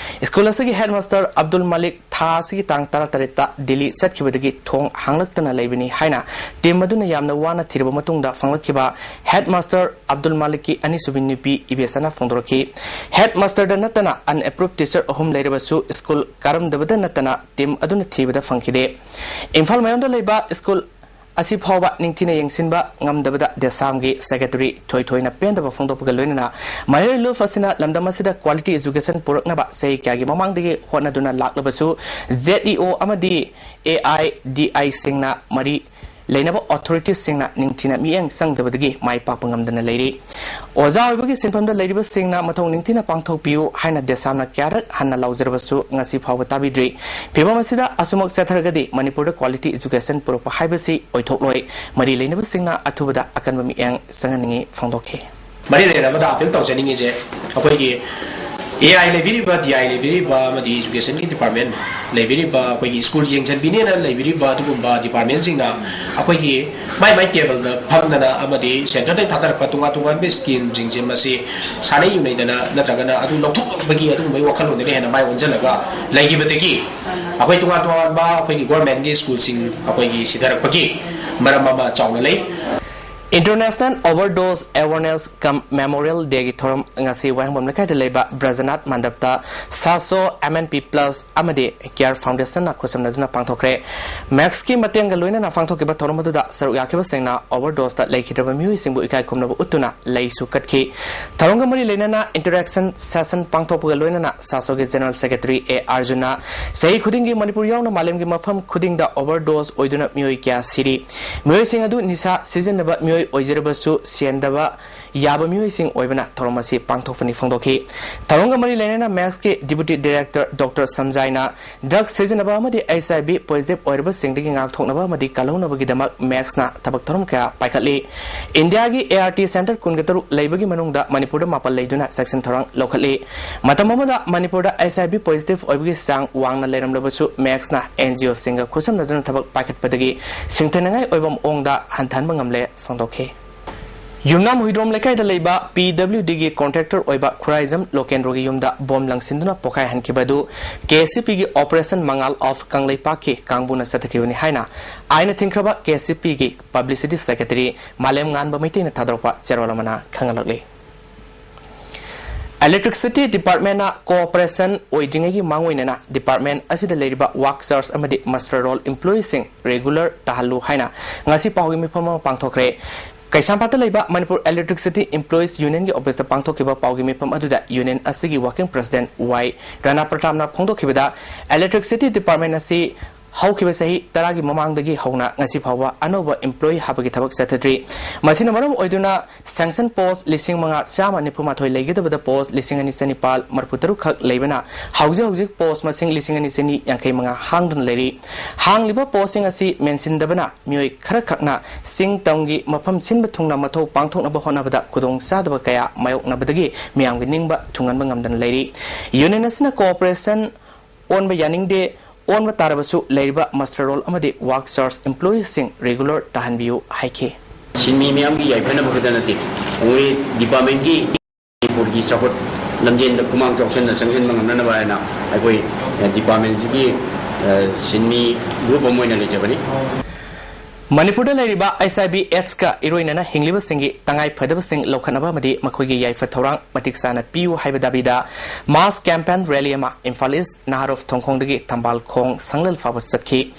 ꯁ꯭ꯀꯨꯜ ꯑꯁꯤꯒꯤ ꯍꯦꯗꯃꯥꯁꯇꯔ ꯑꯕꯗꯨꯜ ꯃꯥꯂꯤꯛ ꯊꯥ ꯑꯁꯤꯒꯤ ꯇꯥꯡ ꯇꯔꯥꯇꯔꯦꯠꯇ ꯗꯤꯜꯂꯤ ꯆꯠꯈꯤꯕꯗꯒꯤ ꯊꯣꯡ ꯍꯥꯡꯂꯛꯇꯅ ꯂꯩꯕꯅꯤ ꯍꯥꯏꯅ ꯇꯤꯝ ꯑꯗꯨꯅ ꯌꯥꯝꯅ ꯋꯥꯅ ꯊꯤꯔꯕ ꯃꯇꯨꯡꯗ ꯐꯪꯂꯛꯈꯤꯕ ꯍꯦꯗꯃꯥꯁꯇꯔ ꯑꯕꯗꯨꯜ ꯃꯥꯂꯤꯛꯀꯤ ꯑꯅꯤꯁꯨꯕꯤ ꯅꯨꯄꯤ ꯏꯕꯦꯁꯥꯅ ꯐꯣꯡꯗꯣꯔꯛꯈꯤ꯫ ꯍꯦꯗꯃꯥꯁꯇꯔꯗ ꯅꯠꯇꯅ unapprove teacher ꯑꯍꯨꯝ ꯂꯩꯔꯕꯁꯨ ꯁ꯭ꯀꯨꯜ ꯀꯥꯔꯝꯗꯕꯗ ꯅꯠꯇꯅ ꯇꯤꯝ ꯑꯗꯨꯅ ꯊꯤꯕꯗ ꯐꯪꯈꯤꯗꯦ꯫ ꯏꯝꯐꯥꯜ ꯃꯌꯣꯟꯗ ꯂꯩꯕ ꯁ꯭ꯀꯨꯜ ꯑꯁꯤ ꯐꯥꯎꯕ ꯅꯤꯡꯊꯤꯅ ꯌꯦꯡꯁꯤꯟꯕ ꯉꯝꯗꯕꯗ ꯗꯦꯁꯥꯝꯒꯤ ꯁꯦꯀ꯭ꯔꯦꯇꯔꯤ ꯊꯣꯏꯊꯣꯏꯅ ꯄꯦꯟꯗꯕ ꯐꯣꯡꯗꯣꯛꯄꯒ ꯂꯣꯏꯅꯅ ꯃꯍꯩꯔꯣꯏ ꯂꯨꯞ ꯑꯁꯤꯅ ꯂꯝꯗꯝ ꯑꯁꯤꯗ quality education ꯄꯨꯔꯛꯅꯕ ꯆꯍꯤ ꯀꯌꯥꯒꯤ ꯃꯃꯥꯡꯗꯒꯤ ꯍꯣꯠꯅꯗꯨꯅ ꯂꯥꯛꯂꯕꯁꯨ ꯖꯦꯗ ꯏ ꯑꯣ ꯑꯃꯗꯤ ꯑꯦ ꯑꯥꯏ ꯗꯤ ꯑꯥꯏ ꯁꯤꯡꯅ ꯃꯔꯤ ꯂꯩꯅꯕ ꯑꯣꯊꯣꯔꯤꯇꯤꯁꯁꯤꯡꯅ ꯅꯤꯡꯊꯤꯅ ꯃꯤꯠꯌꯦꯡ ꯆꯪꯗꯕꯗꯒꯤ ꯃꯥꯏ ꯄꯥꯛꯄ ꯉꯝꯗꯅ ꯂꯩꯔꯤ꯫ ꯑꯣꯖꯥ ꯑꯣꯏꯕꯒꯤ ꯁꯤꯟꯐꯝꯗ ꯂꯩꯔꯤꯕꯁꯤꯡꯅ ꯃꯊꯧ ꯅꯤꯡꯊꯤꯅ ꯄꯥꯡꯊꯣꯛꯄꯤꯌꯨ ꯍꯥꯏꯅ ꯗꯦꯁꯥꯝꯅ ꯀꯌꯥꯔꯛ ꯍꯟꯅ ꯂꯥꯎꯖꯔꯕꯁꯨ ꯉꯁꯤ ꯐꯥꯎꯕ ꯇꯥꯕꯤꯗ꯭ꯔꯤ꯫ ꯐꯤꯚꯝ ꯑꯁꯤꯗ ꯑꯁꯨꯃꯛ ꯆꯠꯊꯔꯒꯗꯤ ꯃꯅꯤꯄꯨꯔꯗ quality education ꯄꯨꯔꯛꯄ ꯍꯥꯏꯕꯁꯤ ꯑꯣꯏꯊꯣꯛꯂꯣꯏ꯫ ꯃꯔꯤ ꯂꯩꯅꯕꯁꯤꯡꯅ ꯑꯊꯨꯕꯗ ꯑꯀꯟꯕ ꯃꯤꯠꯌꯦꯡ ꯆꯪꯍꯟꯅꯤꯡꯏ ꯐꯣꯡꯗꯣꯛꯈꯤ꯫ ꯃꯔꯤ ꯂꯩꯅꯕꯗ ꯑꯄꯤꯜ ꯇꯧꯖꯅꯤꯡꯉꯤꯁꯦ, ꯑꯩꯈꯣꯏꯒꯤ ꯑꯦ ꯑꯥꯏ ꯂꯩꯕꯤꯔꯤꯕ, ꯗꯤ ꯑꯥꯏ ꯂꯩꯕꯤꯔꯤꯕ, ꯑꯃꯗꯤ ꯏꯖꯨꯀꯦꯁꯟꯒꯤ ꯗꯤꯄꯥꯔꯠꯃꯦꯟ ꯂꯩꯕꯤꯔꯤꯕ, ꯑꯩꯈꯣꯏꯒꯤ ꯁ꯭ꯀꯨꯜ ꯌꯦꯡꯁꯤꯟꯕꯤꯅꯦꯅ ꯂꯩꯕꯤꯔꯤꯕ ꯑꯗꯨꯒꯨꯝꯕ ꯗꯤꯄꯥꯔꯠꯃꯦꯟꯁꯤꯡꯅ ꯑꯩꯈꯣꯏꯒꯤ ꯃꯥꯏ ꯃꯥꯏ ꯇꯦꯕꯜꯗ ꯐꯝꯗꯅ ꯑꯃꯗꯤ ꯁꯦꯟꯇꯔꯗꯒꯤ ꯊꯥꯗꯔꯛꯄ ꯇꯣꯉꯥꯟ ꯇꯣꯉꯥꯟꯕ ꯁ꯭ꯀꯤꯝꯁꯤꯡꯁꯦ ꯃꯁꯤ ꯁꯥꯟꯅꯩ ꯌꯨꯅꯩꯗꯅ ꯅꯠꯇ꯭ꯔꯒꯅ ꯑꯗꯨ ꯂꯧꯊꯣꯛꯅꯕꯒꯤ ꯑꯗꯨꯒꯨꯝꯕꯒꯤ ꯋꯥꯈꯜꯂꯣꯟꯗꯒꯤ ꯍꯦꯟꯅ ꯃꯥꯏ ꯑꯣꯟꯁꯤꯜꯂꯒ ꯂꯩꯈꯤꯕꯗꯒꯤ ꯑꯩꯈꯣꯏ ꯇꯣꯉꯥꯟ ꯇꯣꯉꯥꯟꯕ ꯑꯩꯈꯣꯏꯒꯤ ꯒꯣꯔꯃꯦꯟꯒꯤ ꯁ꯭ꯀꯨꯜꯁꯤꯡ ꯑꯩꯈꯣꯏꯒꯤ ꯁꯤꯊꯔꯛꯄꯒꯤ ꯃꯔꯝ ꯑꯃ ꯆꯥꯎꯅ ꯂꯩ꯫ International Overdose Awareness cum Memorial Dayꯒꯤ ꯊꯧꯔꯝ ꯉꯁꯤ ꯋꯥꯍꯦꯡꯕꯝ ꯂꯩꯀꯥꯏꯗ ꯂꯩꯕ ꯕ꯭ꯔꯖꯅꯥꯊ ꯃꯟꯗꯞꯇ ꯁꯥꯁꯣ ꯑꯦꯝ ꯑꯦꯟ ꯄꯤ ꯄ꯭ꯂꯁ ꯑꯃꯗꯤ ꯀꯤꯌꯔ ꯐꯥꯎꯟꯗꯦꯁꯟꯅ ꯈꯨꯠꯁꯝꯅꯗꯨꯅ ꯄꯥꯡꯊꯣꯛꯈ꯭ꯔꯦ꯫ ꯃꯦꯛꯁꯀꯤ ꯃꯇꯦꯡꯒ ꯂꯣꯏꯅꯅ ꯄꯥꯡꯊꯣꯛꯈꯤꯕ ꯊꯧꯔꯝ ꯑꯗꯨꯗ ꯁꯔꯨꯛ ꯌꯥꯈꯤꯕꯁꯤꯡꯅ ꯑꯣꯚꯔꯗꯣꯁꯇ ꯂꯩꯈꯤꯗ꯭ꯔꯕ ꯃꯤꯑꯣꯏꯁꯤꯡꯕꯨ ꯏꯀꯥꯏ ꯈꯨꯝꯅꯕ ꯎꯠꯇꯨꯅ ꯂꯩꯁꯨ ꯀꯠꯈꯤ꯫ ꯊꯧꯔꯝꯒ ꯃꯔꯤ ꯂꯩꯅꯅ interaction session ꯄꯥꯡꯊꯣꯛꯄꯒ ꯂꯣꯏꯅꯅ ꯁꯥꯁꯣꯒꯤ ꯖꯦꯅꯔꯦꯜ ꯁꯦꯀ꯭ꯔꯦꯇꯔꯤ ꯑꯦ ꯑꯥꯔꯖꯨꯅ ꯆꯍꯤ ꯈꯨꯗꯤꯡꯒꯤ ꯃꯅꯤꯄꯨꯔ ꯌꯥꯎꯅ ꯃꯥꯂꯦꯝꯒꯤ ꯃꯐꯝ ꯈꯨꯗꯤꯡꯗ ꯑꯣꯚꯔꯗꯣꯁ ꯑꯣꯏꯗꯨꯅ ꯃꯤꯑꯣꯏ ꯀꯌꯥ ꯁꯤꯔꯤ꯫ ꯃꯤꯑꯣꯏꯁꯤꯡ ꯑꯗꯨ ꯅꯤꯁꯥ ꯁꯤꯖꯤꯟꯅꯕ ꯃꯤꯑꯣꯏ ꯑꯣꯏꯖꯔꯕꯁꯨ ꯁꯦꯟꯗꯕ ꯌꯥꯕ ꯃꯤꯑꯣꯏꯁꯤꯡ ꯑꯣꯏꯕꯅ ꯊꯧꯔꯝ ꯑꯁꯤ ꯄꯥꯡꯊꯣꯛꯄꯅꯤ ꯐꯣꯡꯗꯣꯛꯈꯤ꯫ ꯊꯧꯔꯝꯒ ꯃꯔꯤ ꯂꯩꯅꯅ ꯃꯦꯛꯁꯀꯤ ꯗꯤꯄꯨꯇꯤ ꯗꯤꯔꯦꯛꯇꯔ ꯗꯣꯛꯇꯔ ꯁꯝꯖꯥꯏꯅ ꯗ꯭ꯔꯒ ꯁꯤꯖꯤꯟꯅꯕ ꯑꯃꯗꯤ ꯑꯩꯆ ꯑꯥꯏ ꯚꯤ ꯄꯣꯖꯤꯇꯤꯚ ꯑꯣꯏꯔꯕꯁꯤꯡꯗꯒꯤ ꯉꯥꯛꯊꯣꯛꯅꯕ ꯑꯃꯗꯤ ꯀꯜꯍꯧꯅꯕꯒꯤꯗꯃꯛ ꯃꯦꯛꯁꯅ ꯊꯕꯛ ꯊꯧꯔꯝ ꯀꯌꯥ ꯄꯥꯏꯈꯠꯂꯤ꯫ ꯏꯟꯗꯤꯌꯥꯒꯤ ꯑꯦ ꯑꯥꯔ ꯇꯤ ꯁꯦꯟꯇꯔ ꯀꯨꯟꯒ ꯇꯔꯨꯛ ꯂꯩꯕꯒꯤ ꯃꯅꯨꯡꯗ ꯃꯅꯤꯄꯨꯔꯗ ꯃꯥꯄꯜ ꯂꯩꯗꯨꯅ ꯆꯦꯛꯁꯤꯟ ꯊꯧꯔꯥꯡ ꯂꯧꯈꯠꯂꯤ꯫ ꯃꯇꯝ ꯑꯃꯗ ꯃꯅꯤꯄꯨꯔꯗ ꯑꯩꯆ ꯑꯥꯏ ꯚꯤ ꯄꯣꯖꯤꯇꯤꯚ ꯑꯣꯏꯕꯒꯤ ꯆꯥꯡ ꯋꯥꯡꯅ ꯂꯩꯔꯝꯂꯕꯁꯨ ꯃꯦꯛꯁꯅ ꯑꯦꯟ ꯖꯤ ꯑꯣꯁꯤꯡꯒ ꯈꯨꯠꯁꯝꯅꯗꯨꯅ ꯊꯕꯛ ꯄꯥꯏꯈꯠꯄꯗꯒꯤ ꯁꯤꯡꯊꯥꯅꯤꯡꯉꯥꯏ ꯑꯣꯏꯕ ꯃꯑꯣꯡꯗ ꯍꯟꯊꯍꯟꯕ ꯉꯝꯂꯦ ꯐꯣꯡꯗꯣꯛꯈꯤ꯫ ꯌꯨꯝꯅꯥꯝ ꯍꯨꯏꯗ꯭ꯔꯣꯝ ꯂꯩꯀꯥꯏꯗ ꯂꯩꯕ ꯄꯤ ꯗꯕ꯭ꯂꯤꯎ ꯗꯤꯒꯤ ꯀꯣꯟꯇ꯭ꯔꯦꯛꯇꯔ ꯑꯣꯏꯕ ꯈꯨꯔꯥꯏꯖꯝ ꯂꯣꯀꯦꯟꯗ꯭ꯔꯣꯒꯤ ꯌꯨꯝꯗ ꯕꯣꯝ ꯂꯪꯁꯤꯟꯗꯨꯅ ꯄꯣꯈꯥꯏꯍꯟꯈꯤꯕ ꯑꯗꯨ ꯀꯦ ꯑꯦꯁ ꯁꯤ ꯄꯤꯒꯤ ꯑꯣꯄꯔꯦꯁꯟ ꯃꯉꯥꯜ ꯑꯣꯐ ꯀꯪꯂꯩꯄꯥꯛꯀꯤ ꯀꯥꯡꯕꯨꯅ ꯆꯠꯊꯈꯤꯕꯅꯤ ꯍꯥꯏꯅ ꯑꯥꯏꯟꯅ ꯊꯤꯡꯈ꯭ꯔꯕ ꯀꯦ ꯑꯦꯁ ꯁꯤ ꯄꯤꯒꯤ ꯄꯕ꯭ꯂꯤꯁꯤꯇꯤ ꯁꯦꯀ꯭ꯔꯦꯇꯔꯤ ꯃꯥꯂꯦꯝꯉꯥꯟꯕ ꯃꯩꯇꯩꯅ ꯊꯥꯗꯣꯔꯛꯄ ꯆꯦꯔꯣꯜ ꯑꯃꯅ ꯈꯪꯍꯜꯂꯛꯂꯤ꯫ ꯏꯂꯦꯛꯇ꯭ꯔꯤꯁꯤꯇꯤ ꯗꯤꯄꯥꯔꯠꯃꯦꯟꯅ ꯀꯣꯑꯣꯄꯔꯦꯁꯟ ꯑꯣꯏꯗ꯭ꯔꯤꯉꯩꯒꯤ ꯃꯥꯡꯑꯣꯏꯅꯅ ꯗꯤꯄꯥꯔꯠꯃꯦꯟ ꯑꯁꯤꯗ ꯂꯩꯔꯤꯕ ꯋꯥꯛ ꯆꯥꯔꯖ ꯑꯃꯗꯤ ꯃꯁꯇꯔ ꯔꯣꯜ ꯏꯝꯄ꯭ꯂꯣꯌꯤꯁꯤꯡ ꯔꯤꯒꯨꯂꯔ ꯇꯥꯍꯜꯂꯨ ꯍꯥꯏꯅ ꯉꯁꯤ ꯄꯥꯎꯒꯤ ꯃꯤꯐꯝ ꯑꯃ ꯄꯥꯡꯊꯣꯛꯈ꯭ꯔꯦ꯫ ꯀꯩꯁꯥꯝꯄꯥꯠꯇ ꯂꯩꯕ ꯃꯅꯤꯄꯨꯔ ꯏꯂꯦꯛꯇ꯭ꯔꯤꯁꯤꯇꯤ ꯏꯝꯄ꯭ꯂꯣꯌꯤꯁ ꯌꯨꯅꯤꯌꯟꯒꯤ ꯑꯣꯐꯤꯁꯇ ꯄꯥꯡꯊꯣꯛꯈꯤꯕ ꯄꯥꯎꯒꯤ ꯃꯤꯐꯝ ꯑꯗꯨꯗ ꯌꯨꯅꯤꯌꯟ ꯑꯁꯤꯒꯤ ꯋꯥꯔꯀꯤꯡ ꯄ꯭ꯔꯦꯁꯤꯗꯦꯟꯠ ꯋꯥꯏ ꯔꯥꯅꯥ ꯄ꯭ꯔꯇꯥꯞꯅ ꯐꯣꯡꯗꯣꯛꯈꯤꯕꯗ, ꯏꯂꯦꯛꯇ꯭ꯔꯤꯁꯤꯇꯤ ꯗꯤꯄꯥꯔꯠꯃꯦꯟ ꯑꯁꯤ ꯍꯧꯈꯤꯕ ꯆꯍꯤ ꯇꯔꯥꯒꯤ ꯃꯃꯥꯡꯗꯒꯤ ꯍꯧꯅ ꯉꯁꯤ ꯐꯥꯎꯕ ꯑꯅꯧꯕ employee ꯍꯥꯞꯄꯒꯤ ꯊꯕꯛ ꯆꯠꯊꯗ꯭ꯔꯤ꯫ ꯃꯁꯤꯅ ꯃꯔꯝ ꯑꯣꯏꯗꯨꯅ sanction post ꯂꯤꯁꯤꯡ ꯃꯉꯥ ꯆꯥꯝꯃ ꯅꯤꯐꯨ ꯃꯥꯊꯣꯏ ꯂꯩꯒꯗꯕꯗ post ꯂꯤꯁꯤꯡ ꯑꯅꯤ ꯆꯅꯤꯄꯥꯜ ꯃꯔꯤꯐꯨ ꯇꯔꯨꯛ ꯈꯛ ꯂꯩꯕꯅ ꯍꯧꯖꯤꯛ ꯍꯧꯖꯤꯛ post ꯃꯁꯤꯡ ꯂꯤꯁꯤꯡ ꯑꯅꯤ ꯆꯅꯤ ꯌꯥꯡꯈꯩ ꯃꯉꯥ ꯍꯥꯡꯗꯨꯅ ꯂꯩꯔꯤ꯫ ꯍꯥꯡꯂꯤꯕ postꯁꯤꯡ ꯑꯁꯤ ꯃꯦꯟꯁꯤꯟꯗꯕꯅ ꯃꯤꯑꯣꯏ ꯈꯔꯈꯛꯅ ꯆꯤꯡ ꯇꯝꯒꯤ ꯃꯐꯝ ꯁꯤꯟꯕ ꯊꯨꯡꯅ ꯃꯊꯧ ꯄꯥꯡꯊꯣꯛꯅꯕ ꯍꯣꯠꯅꯕꯗ ꯈꯨꯗꯣꯡꯆꯥꯗꯕ ꯀꯌꯥ ꯃꯥꯌꯣꯛꯅꯕꯗꯒꯤ ꯃꯤꯌꯥꯝꯒꯤ ꯅꯤꯡꯕ ꯊꯨꯡꯍꯟꯕ ꯉꯝꯗꯅ ꯂꯩꯔꯤ꯫ Union ꯑꯁꯤꯅ cooperation ꯑꯣꯟꯕ ꯌꯥꯅꯤꯡꯗꯦ, ꯑꯣꯟꯕ ꯇꯥꯔꯕꯁꯨ ꯂꯩꯔꯤꯕ muster roll ꯑꯃꯗꯤ work charge employeeꯁꯤꯡ regular ꯇꯥꯍꯟꯕꯤꯌꯨ ꯍꯥꯏꯈꯤ꯫ ꯁꯤꯟꯃꯤ ꯃꯤꯌꯥꯝꯒꯤ ꯌꯥꯏꯐꯅꯕ ꯈꯛꯇ ꯅꯠꯇꯦ, ꯑꯩꯈꯣꯏ departmentꯀꯤ ꯃꯅꯤꯄꯨꯔꯒꯤ ꯆꯥꯎꯈꯠ ꯂꯝꯖꯦꯟꯗ ꯈꯨꯃꯥꯡ ꯆꯥꯎꯁꯤꯟꯅ ꯆꯪꯁꯤꯟꯕ ꯉꯝꯅꯅꯕ ꯍꯥꯏꯅ ꯑꯩꯈꯣꯏ departmentꯁꯤꯒꯤ, ꯑ, ꯁꯤꯟꯃꯤ group ꯑꯃ ꯑꯣꯏꯅ ꯂꯩꯖꯕꯅꯤ꯫ ꯃꯅꯤꯄꯨꯔꯗ ꯂꯩꯔꯤꯕ HIV AIDSꯀ ꯏꯔꯣꯏꯅꯅ ꯍꯤꯡꯂꯤꯕꯁꯤꯡꯒꯤ ꯇꯉꯥꯏ ꯐꯗꯕꯁꯤꯡ ꯂꯧꯈꯠꯅꯕ ꯑꯃꯗꯤ ꯃꯈꯣꯏꯒꯤ ꯌꯥꯏꯐ ꯊꯧꯔꯥꯡ ꯃꯇꯤꯛ ꯆꯥꯅ ꯄꯤꯌꯨ ꯍꯥꯏꯕ ꯗꯥꯕꯤꯗ mass campaign rally ꯑꯃ ꯏꯝꯐꯥꯜ ꯏꯁ ꯅꯍꯥꯔꯣꯐ ꯊꯣꯡꯈꯣꯡꯗꯒꯤ ꯊꯝꯕꯥꯜ ꯈꯣꯡ ꯁꯪꯂꯜ ꯐꯥꯎꯕ ꯆꯠꯈꯤ꯫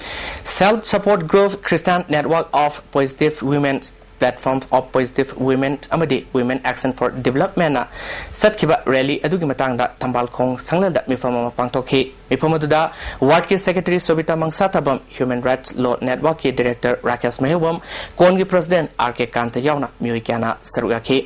Self support group, Christian Network of Positive Women, Platform of Positive Women ꯑꯃꯗꯤ Women Action for Developmentꯅ ꯆꯠꯈꯤꯕ rally ꯑꯗꯨꯒꯤ ꯃꯇꯥꯡꯗ ꯊꯝꯕꯥꯜ ꯈꯣꯡ ꯁꯪꯂꯜꯗ ꯃꯤꯐꯝ ꯑꯃ ꯄꯥꯡꯊꯣꯛꯈꯤ꯫ ꯃꯤꯐꯝ ꯑꯗꯨꯗ wardꯀꯤ secretary ꯁꯣꯕꯤꯇꯥ ꯃꯪꯁꯥꯊꯥꯕꯝ, Human Rights Law Networkꯀꯤ director Rakesh ꯃꯩꯍꯧꯕꯝ, CONꯒꯤ president RK ꯀꯥꯟꯇ ꯌꯥꯎꯅ ꯃꯤꯑꯣꯏ ꯀꯌꯥꯅ ꯁꯔꯨꯛ ꯌꯥꯈꯤ꯫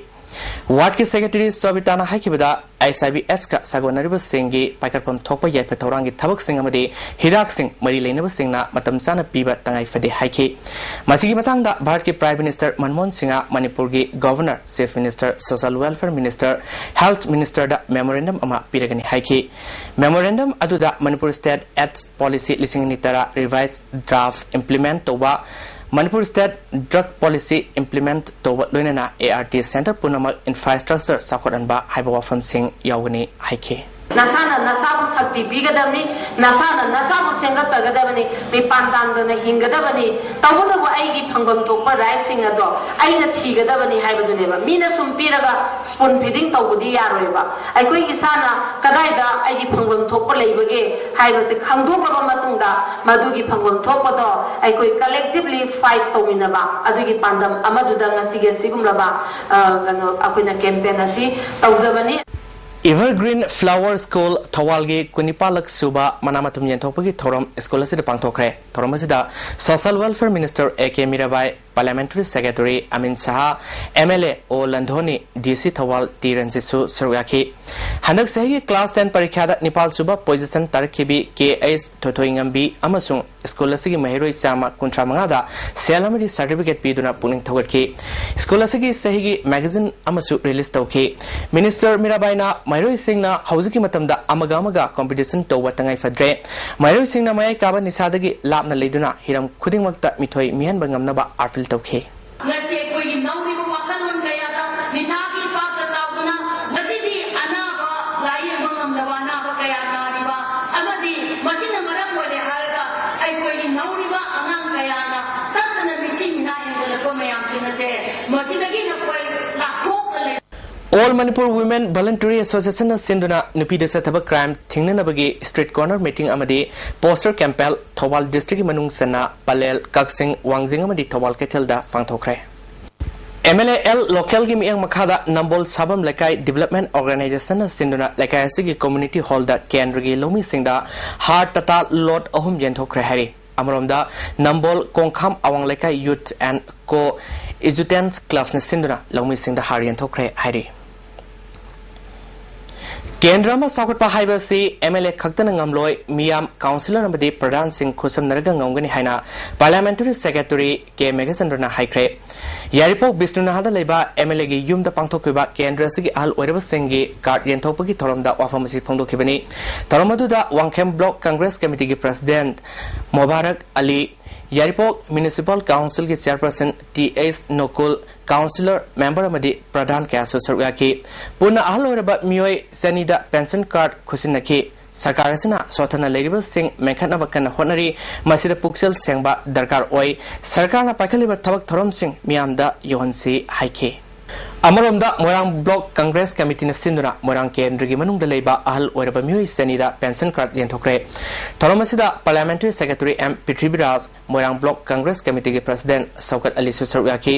Wardꯀꯤ secretary ꯁꯣꯕꯤꯇꯥꯅ ꯍꯥꯏꯈꯤꯕꯗ, HIV AIDSꯀ ꯁꯥꯒꯣꯟꯅꯔꯤꯕꯁꯤꯡꯒꯤ ꯄꯥꯏꯈꯠꯐꯝ ꯊꯣꯛꯄ ꯌꯥꯏꯐ ꯊꯧꯔꯥꯡꯒꯤ ꯊꯕꯛꯁꯤꯡ ꯑꯃꯗꯤ ꯍꯤꯗꯥꯛꯁꯤꯡ ꯃꯔꯤ ꯂꯩꯅꯕꯁꯤꯡꯅ ꯃꯇꯝ ꯆꯥꯅ ꯄꯤꯕ ꯇꯉꯥꯏ ꯐꯗꯦ ꯍꯥꯏꯈꯤ꯫ ꯃꯁꯤꯒꯤ ꯃꯇꯥꯡꯗ ꯚꯥꯔꯠꯀꯤ Prime Minister ꯃꯟꯃꯣꯍꯟ ꯁꯤꯡꯍ, ꯃꯅꯤꯄꯨꯔꯒꯤ Governor, Chief Minister, Social Welfare Minister, Health Ministerꯗ memorandum ꯑꯃ ꯄꯤꯔꯒꯅꯤ ꯍꯥꯏꯈꯤ꯫ Memorandum ꯑꯗꯨꯗ ꯃꯅꯤꯄꯨꯔ State AIDS Policy ꯂꯤꯁꯤꯡ ꯑꯅꯤ ꯇꯔꯥ revise draft implement ꯇꯧꯕ, Manipur State Drug Policy implement ꯇꯧꯕ, ꯂꯣꯏꯅꯅ ART center ꯄꯨꯝꯅꯃꯛ infrastructure ꯆꯥꯎꯈꯠꯍꯟꯕ ꯍꯥꯏꯕ ꯋꯥꯐꯝꯁꯤꯡ ꯌꯥꯎꯒꯅꯤ ꯍꯥꯏꯈꯤ꯫ ꯅꯁꯥꯅ ꯅꯁꯥꯕꯨ ꯁꯛꯇꯤ ꯄꯤꯒꯗꯕꯅꯤ, ꯅꯁꯥꯅ ꯅꯁꯥꯕꯨ ꯁꯦꯝꯒꯠꯆꯒꯗꯕꯅꯤ, ꯃꯤꯄꯥꯟ ꯇꯥꯡꯗꯅ ꯍꯤꯡꯒꯗꯕꯅꯤ, ꯇꯧꯕꯇꯕꯨ ꯑꯩꯒꯤ ꯐꯪꯐꯝ ꯊꯣꯛꯄ rightꯁꯤꯡ ꯑꯗꯣ ꯑꯩꯅ ꯊꯤꯒꯗꯕꯅꯤ ꯍꯥꯏꯕꯗꯨꯅꯦꯕ꯫ ꯃꯤꯅ ꯁꯨꯝ ꯄꯤꯔꯒ spoon feeding ꯇꯧꯕꯗꯤ ꯌꯥꯔꯣꯏꯕ꯫ ꯑꯩꯈꯣꯏ ꯏꯁꯥꯅ ꯀꯗꯥꯏꯗ ꯑꯩꯒꯤ ꯐꯪꯐꯝ ꯊꯣꯛꯄ ꯂꯩꯕꯒꯦ ꯍꯥꯏꯕꯁꯦ ꯈꯪꯗꯣꯛꯂꯕ ꯃꯇꯨꯡꯗ, ꯃꯗꯨꯒꯤ ꯐꯪꯐꯝ ꯊꯣꯛꯄꯗꯣ ꯑꯩꯈꯣꯏ collectively fight ꯇꯧꯃꯤꯟꯅꯕ, ꯑꯗꯨꯒꯤ ꯄꯥꯟꯗꯝ ꯑꯃꯗꯨꯗ ꯉꯁꯤꯒꯤ ꯑꯁꯤꯒꯨꯝꯂꯕ, ꯑ, ꯀꯩꯅꯣ, ꯑꯩꯈꯣꯏꯅ campaign ꯑꯁꯤ ꯇꯧꯖꯕꯅꯤ꯫ Evergreen Flower School ꯊꯧꯕꯥꯜꯒꯤ ꯀꯨꯟꯅꯤꯄꯥꯜꯂꯛ ꯁꯨꯕ ꯃꯅꯥ ꯃꯊꯨꯝ ꯌꯦꯟꯊꯣꯛꯄꯒꯤ ꯊꯧꯔꯝ ꯁ꯭ꯀꯨꯜ ꯑꯁꯤꯗ ꯄꯥꯡꯊꯣꯛꯈ꯭ꯔꯦ꯫ ꯊꯧꯔꯝ ꯑꯁꯤꯗ Social Welfare Minister A K Mirabai, Parliamentary Secretary ꯑꯃꯤꯟ Shah, M L A ꯑꯣ ꯂꯟꯙꯣꯅꯤ, D C ꯊꯧꯕꯥꯜ ꯇꯤ ꯔꯟꯖꯤꯠꯁꯨ ꯁꯔꯨꯛ ꯌꯥꯈꯤ꯫ ꯍꯟꯗꯛ ꯆꯍꯤꯒꯤ class ten ꯄꯔꯤꯈ꯭ꯌꯥꯗ ꯅꯤꯄꯥꯜ ꯁꯨꯕ position ꯇꯥꯔꯛꯈꯤꯕꯤ K H ꯊꯣꯏꯊꯣꯏꯉꯝꯕꯤ ꯑꯃꯁꯨꯡ ꯁ꯭ꯀꯨꯜ ꯑꯁꯤꯒꯤ ꯃꯍꯩꯔꯣꯏ ꯆꯥꯝꯃ ꯀꯨꯟꯊ꯭ꯔꯥ ꯃꯉꯥꯗ ꯁꯦꯜ ꯑꯃꯗꯤ certificate ꯄꯤꯗꯨꯅ ꯄꯨꯛꯅꯤꯡ ꯊꯧꯒꯠꯈꯤ꯫ ꯁ꯭ꯀꯨꯜ ꯑꯁꯤꯒꯤ ꯆꯍꯤꯒꯤ magazine ꯑꯃꯁꯨ release ꯇꯧꯈꯤ꯫ Minister ꯃꯤꯔꯥꯕꯥꯏꯅ ꯃꯍꯩꯔꯣꯏꯁꯤꯡꯅ ꯍꯧꯖꯤꯛꯀꯤ ꯃꯇꯝꯗ ꯑꯃꯒ ꯑꯃꯒ competition ꯇꯧꯕ ꯇꯉꯥꯏ ꯐꯗ꯭ꯔꯦ꯫ ꯃꯍꯩꯔꯣꯏꯁꯤꯡꯅ ꯃꯌꯥꯏ ꯀꯥꯕ ꯅꯤꯁꯥꯗꯒꯤ ꯂꯥꯞꯅ ꯂꯩꯗꯨꯅ ꯍꯤꯔꯝ ꯈꯨꯗꯤꯡꯃꯛꯇ ꯃꯤꯊꯣꯏ ꯃꯤꯍꯦꯟꯕ ꯉꯝꯅꯕ appeal ꯇꯧꯈꯤ꯫ ꯉꯁꯤ ꯑꯩꯈꯣꯏꯒꯤ ꯅꯧꯔꯤꯕ ꯋꯥꯈꯜꯂꯣꯟ ꯀꯌꯥꯗ ꯅꯤꯁꯥꯒꯤ ꯏꯄꯥꯛꯇ ꯇꯥꯎꯗꯨꯅ ꯉꯁꯤꯗꯤ ꯑꯅꯥꯕ, ꯂꯥꯏꯌꯦꯡꯕ ꯉꯝꯗꯕ ꯑꯅꯥꯕ ꯀꯌꯥ ꯅꯥꯔꯤꯕ ꯑꯃꯗꯤ ꯃꯁꯤꯅ ꯃꯔꯝ ꯑꯣꯏꯔꯦ ꯍꯥꯏꯔꯒ ꯑꯩꯈꯣꯏꯒꯤ ꯅꯧꯔꯤꯕ ꯑꯉꯥꯡ ꯀꯌꯥꯅ ꯀꯟꯅ ꯃꯤꯁꯤ ꯃꯤꯅꯥ ꯍꯦꯟꯒꯠꯂꯛꯄ ꯃꯌꯥꯝꯁꯤꯡ ꯑꯁꯦ ꯃꯁꯤꯗꯒꯤ ꯅꯈꯣꯏ ꯂꯥꯞꯊꯣꯛꯅ ꯂꯩ꯫ All Manipur Women Voluntary Associationꯅ ꯁꯤꯟꯗꯨꯅ ꯅꯨꯄꯤꯗ ꯆꯠꯊꯕ crime ꯊꯤꯡꯅꯅꯕꯒꯤ street corner meeting ꯑꯃꯗꯤ poster campaign ꯊꯧꯕꯥꯜ districtꯀꯤ ꯃꯅꯨꯡ ꯆꯟꯅ ꯄꯂꯦꯜ, ꯀꯛꯆꯤꯡ, ꯋꯥꯡꯖꯤꯡ ꯑꯃꯗꯤ ꯊꯧꯕꯥꯜ ꯀꯩꯊꯦꯜꯗ ꯄꯥꯡꯊꯣꯛꯈ꯭ꯔꯦ꯫ M L A L Localꯒꯤ ꯃꯤꯠꯌꯦꯡ ꯃꯈꯥꯗ ꯅꯝꯕꯣꯜ ꯁꯥꯕꯝ ꯂꯩꯀꯥꯏ Development Organizationꯅ ꯁꯤꯟꯗꯨꯅ ꯂꯩꯀꯥꯏ ꯑꯁꯤꯒꯤ community hallꯗ ꯀꯦꯟꯗ꯭ꯔꯒꯤ ꯂꯧꯃꯤꯁꯤꯡꯗ ꯍꯥꯔ ꯇꯇꯥ load ꯑꯍꯨꯝ ꯌꯦꯟꯊꯣꯛꯈ꯭ꯔꯦ ꯍꯥꯏꯔꯤ꯫ ꯑꯃꯔꯣꯝꯗ ꯅꯝꯕꯣꯜ ꯀꯣꯡꯈꯥꯝ ꯑꯋꯥꯡ ꯂꯩꯀꯥꯏ Youth and Co Exutant Clubꯅ ꯁꯤꯟꯗꯨꯅ ꯂꯧꯃꯤꯁꯤꯡꯗ ꯍꯥꯔ ꯌꯦꯟꯊꯣꯛꯈ꯭ꯔꯦ ꯍꯥꯏꯔꯤ꯫ ꯀꯦꯟꯗ꯭ꯔ ꯑꯃ ꯆꯥꯎꯈꯠꯄ ꯍꯥꯏꯕꯁꯤ M L A ꯈꯛꯇꯅ ꯉꯝꯂꯣꯏ, ꯃꯤꯌꯥꯝ, councillor ꯑꯃꯗꯤ ꯄ꯭ꯔꯙꯥꯟꯁꯤꯡ ꯈꯨꯠꯁꯝꯅꯔꯒ ꯉꯝꯒꯅꯤ ꯍꯥꯏꯅ Parliamentary Secretary ꯀꯦ ꯃꯦꯘꯆꯟꯗ꯭ꯔꯅ ꯍꯥꯏꯈ꯭ꯔꯦ꯫ ꯌꯥꯏꯔꯤꯄꯣꯛ ꯕꯤꯁꯅꯨꯅꯥꯊꯗ ꯂꯩꯕ M L Aꯒꯤ ꯌꯨꯝꯗ ꯄꯥꯡꯊꯣꯛꯈꯤꯕ ꯀꯦꯟꯗ꯭ꯔ ꯑꯁꯤꯒꯤ ꯑꯍꯜ ꯑꯣꯏꯔꯕꯁꯤꯡꯒꯤ card ꯌꯦꯟꯊꯣꯛꯄꯒꯤ ꯊꯧꯔꯝꯗ ꯋꯥꯐꯝ ꯑꯁꯤ ꯐꯣꯡꯗꯣꯛꯈꯤꯕꯅꯤ꯫ ꯊꯧꯔꯝ ꯑꯗꯨꯗ ꯋꯥꯡꯈꯦꯝ Block Congress Committeeꯒꯤ President ꯃꯣꯕꯥꯔꯛ ꯑꯂꯤ, ꯌꯥꯏꯔꯤꯄꯣꯛ Municipal Councilꯒꯤ Chairperson ꯇꯤ ꯑꯦꯁ ꯅꯣꯀꯨꯜ, councillor, member ꯑꯃꯗꯤ ꯄ꯭ꯔꯙꯥꯟ ꯀꯌꯥꯁꯨ ꯁꯔꯨꯛ ꯌꯥꯈꯤ꯫ ꯄꯨꯟꯅ ꯑꯍꯜ ꯑꯣꯏꯔꯕ ꯃꯤꯑꯣꯏ ꯆꯅꯤꯗ pension card ꯈꯨꯠꯁꯤꯟꯅꯈꯤ꯫ ꯁꯔꯀꯥꯔ ꯑꯁꯤꯅ ꯁꯣꯠꯊꯅ ꯂꯩꯔꯤꯕꯁꯤꯡ ꯃꯦꯟꯈꯠꯅꯕ ꯀꯟꯅ ꯍꯣꯠꯅꯔꯤ꯫ ꯃꯁꯤꯗ ꯄꯨꯛꯆꯦꯜ ꯁꯦꯡꯕ ꯗꯔꯀꯥꯔ ꯑꯣꯏ꯫ ꯁꯔꯀꯥꯔꯅ ꯄꯥꯏꯈꯠꯂꯤꯕ ꯊꯕꯛ ꯊꯧꯔꯝꯁꯤꯡ ꯃꯤꯌꯥꯝꯗ ꯌꯧꯍꯟꯁꯤ ꯍꯥꯏꯈꯤ꯫ ꯑꯃꯔꯣꯝꯗ, ꯃꯣꯏꯔꯥꯡ ꯕ꯭ꯂꯣꯛ ꯀꯪꯒ꯭ꯔꯦꯁ ꯀꯃꯤꯇꯤꯅ ꯁꯤꯟꯗꯨꯅ ꯃꯣꯏꯔꯥꯡ ꯀꯦꯟꯗ꯭ꯔꯒꯤ ꯃꯅꯨꯡꯗ ꯂꯩꯕ ꯑꯍꯜ ꯑꯣꯏꯔꯕ ꯃꯤꯑꯣꯏ ꯆꯅꯤꯗ ꯄꯦꯟꯁꯟ ꯀꯥꯔꯗ ꯌꯦꯟꯊꯣꯛꯈ꯭ꯔꯦ꯫ ꯊꯧꯔꯝ ꯑꯁꯤꯗ ꯄꯥꯔꯂꯤꯌꯥꯃꯦꯟꯇꯔꯤ ꯁꯦꯀ꯭ꯔꯦꯇꯔꯤ ꯑꯦꯝ ꯄ꯭ꯔꯤꯊꯤꯕꯤꯔꯥꯖ, ꯃꯣꯏꯔꯥꯡ ꯕ꯭ꯂꯣꯛ ꯀꯪꯒ꯭ꯔꯦꯁ ꯀꯃꯤꯇꯤꯒꯤ ꯄ꯭ꯔꯁꯤꯗꯦꯟꯠ ꯁꯧꯀꯠ ꯑꯂꯤꯁꯨ ꯁꯔꯨꯛ ꯌꯥꯈꯤ꯫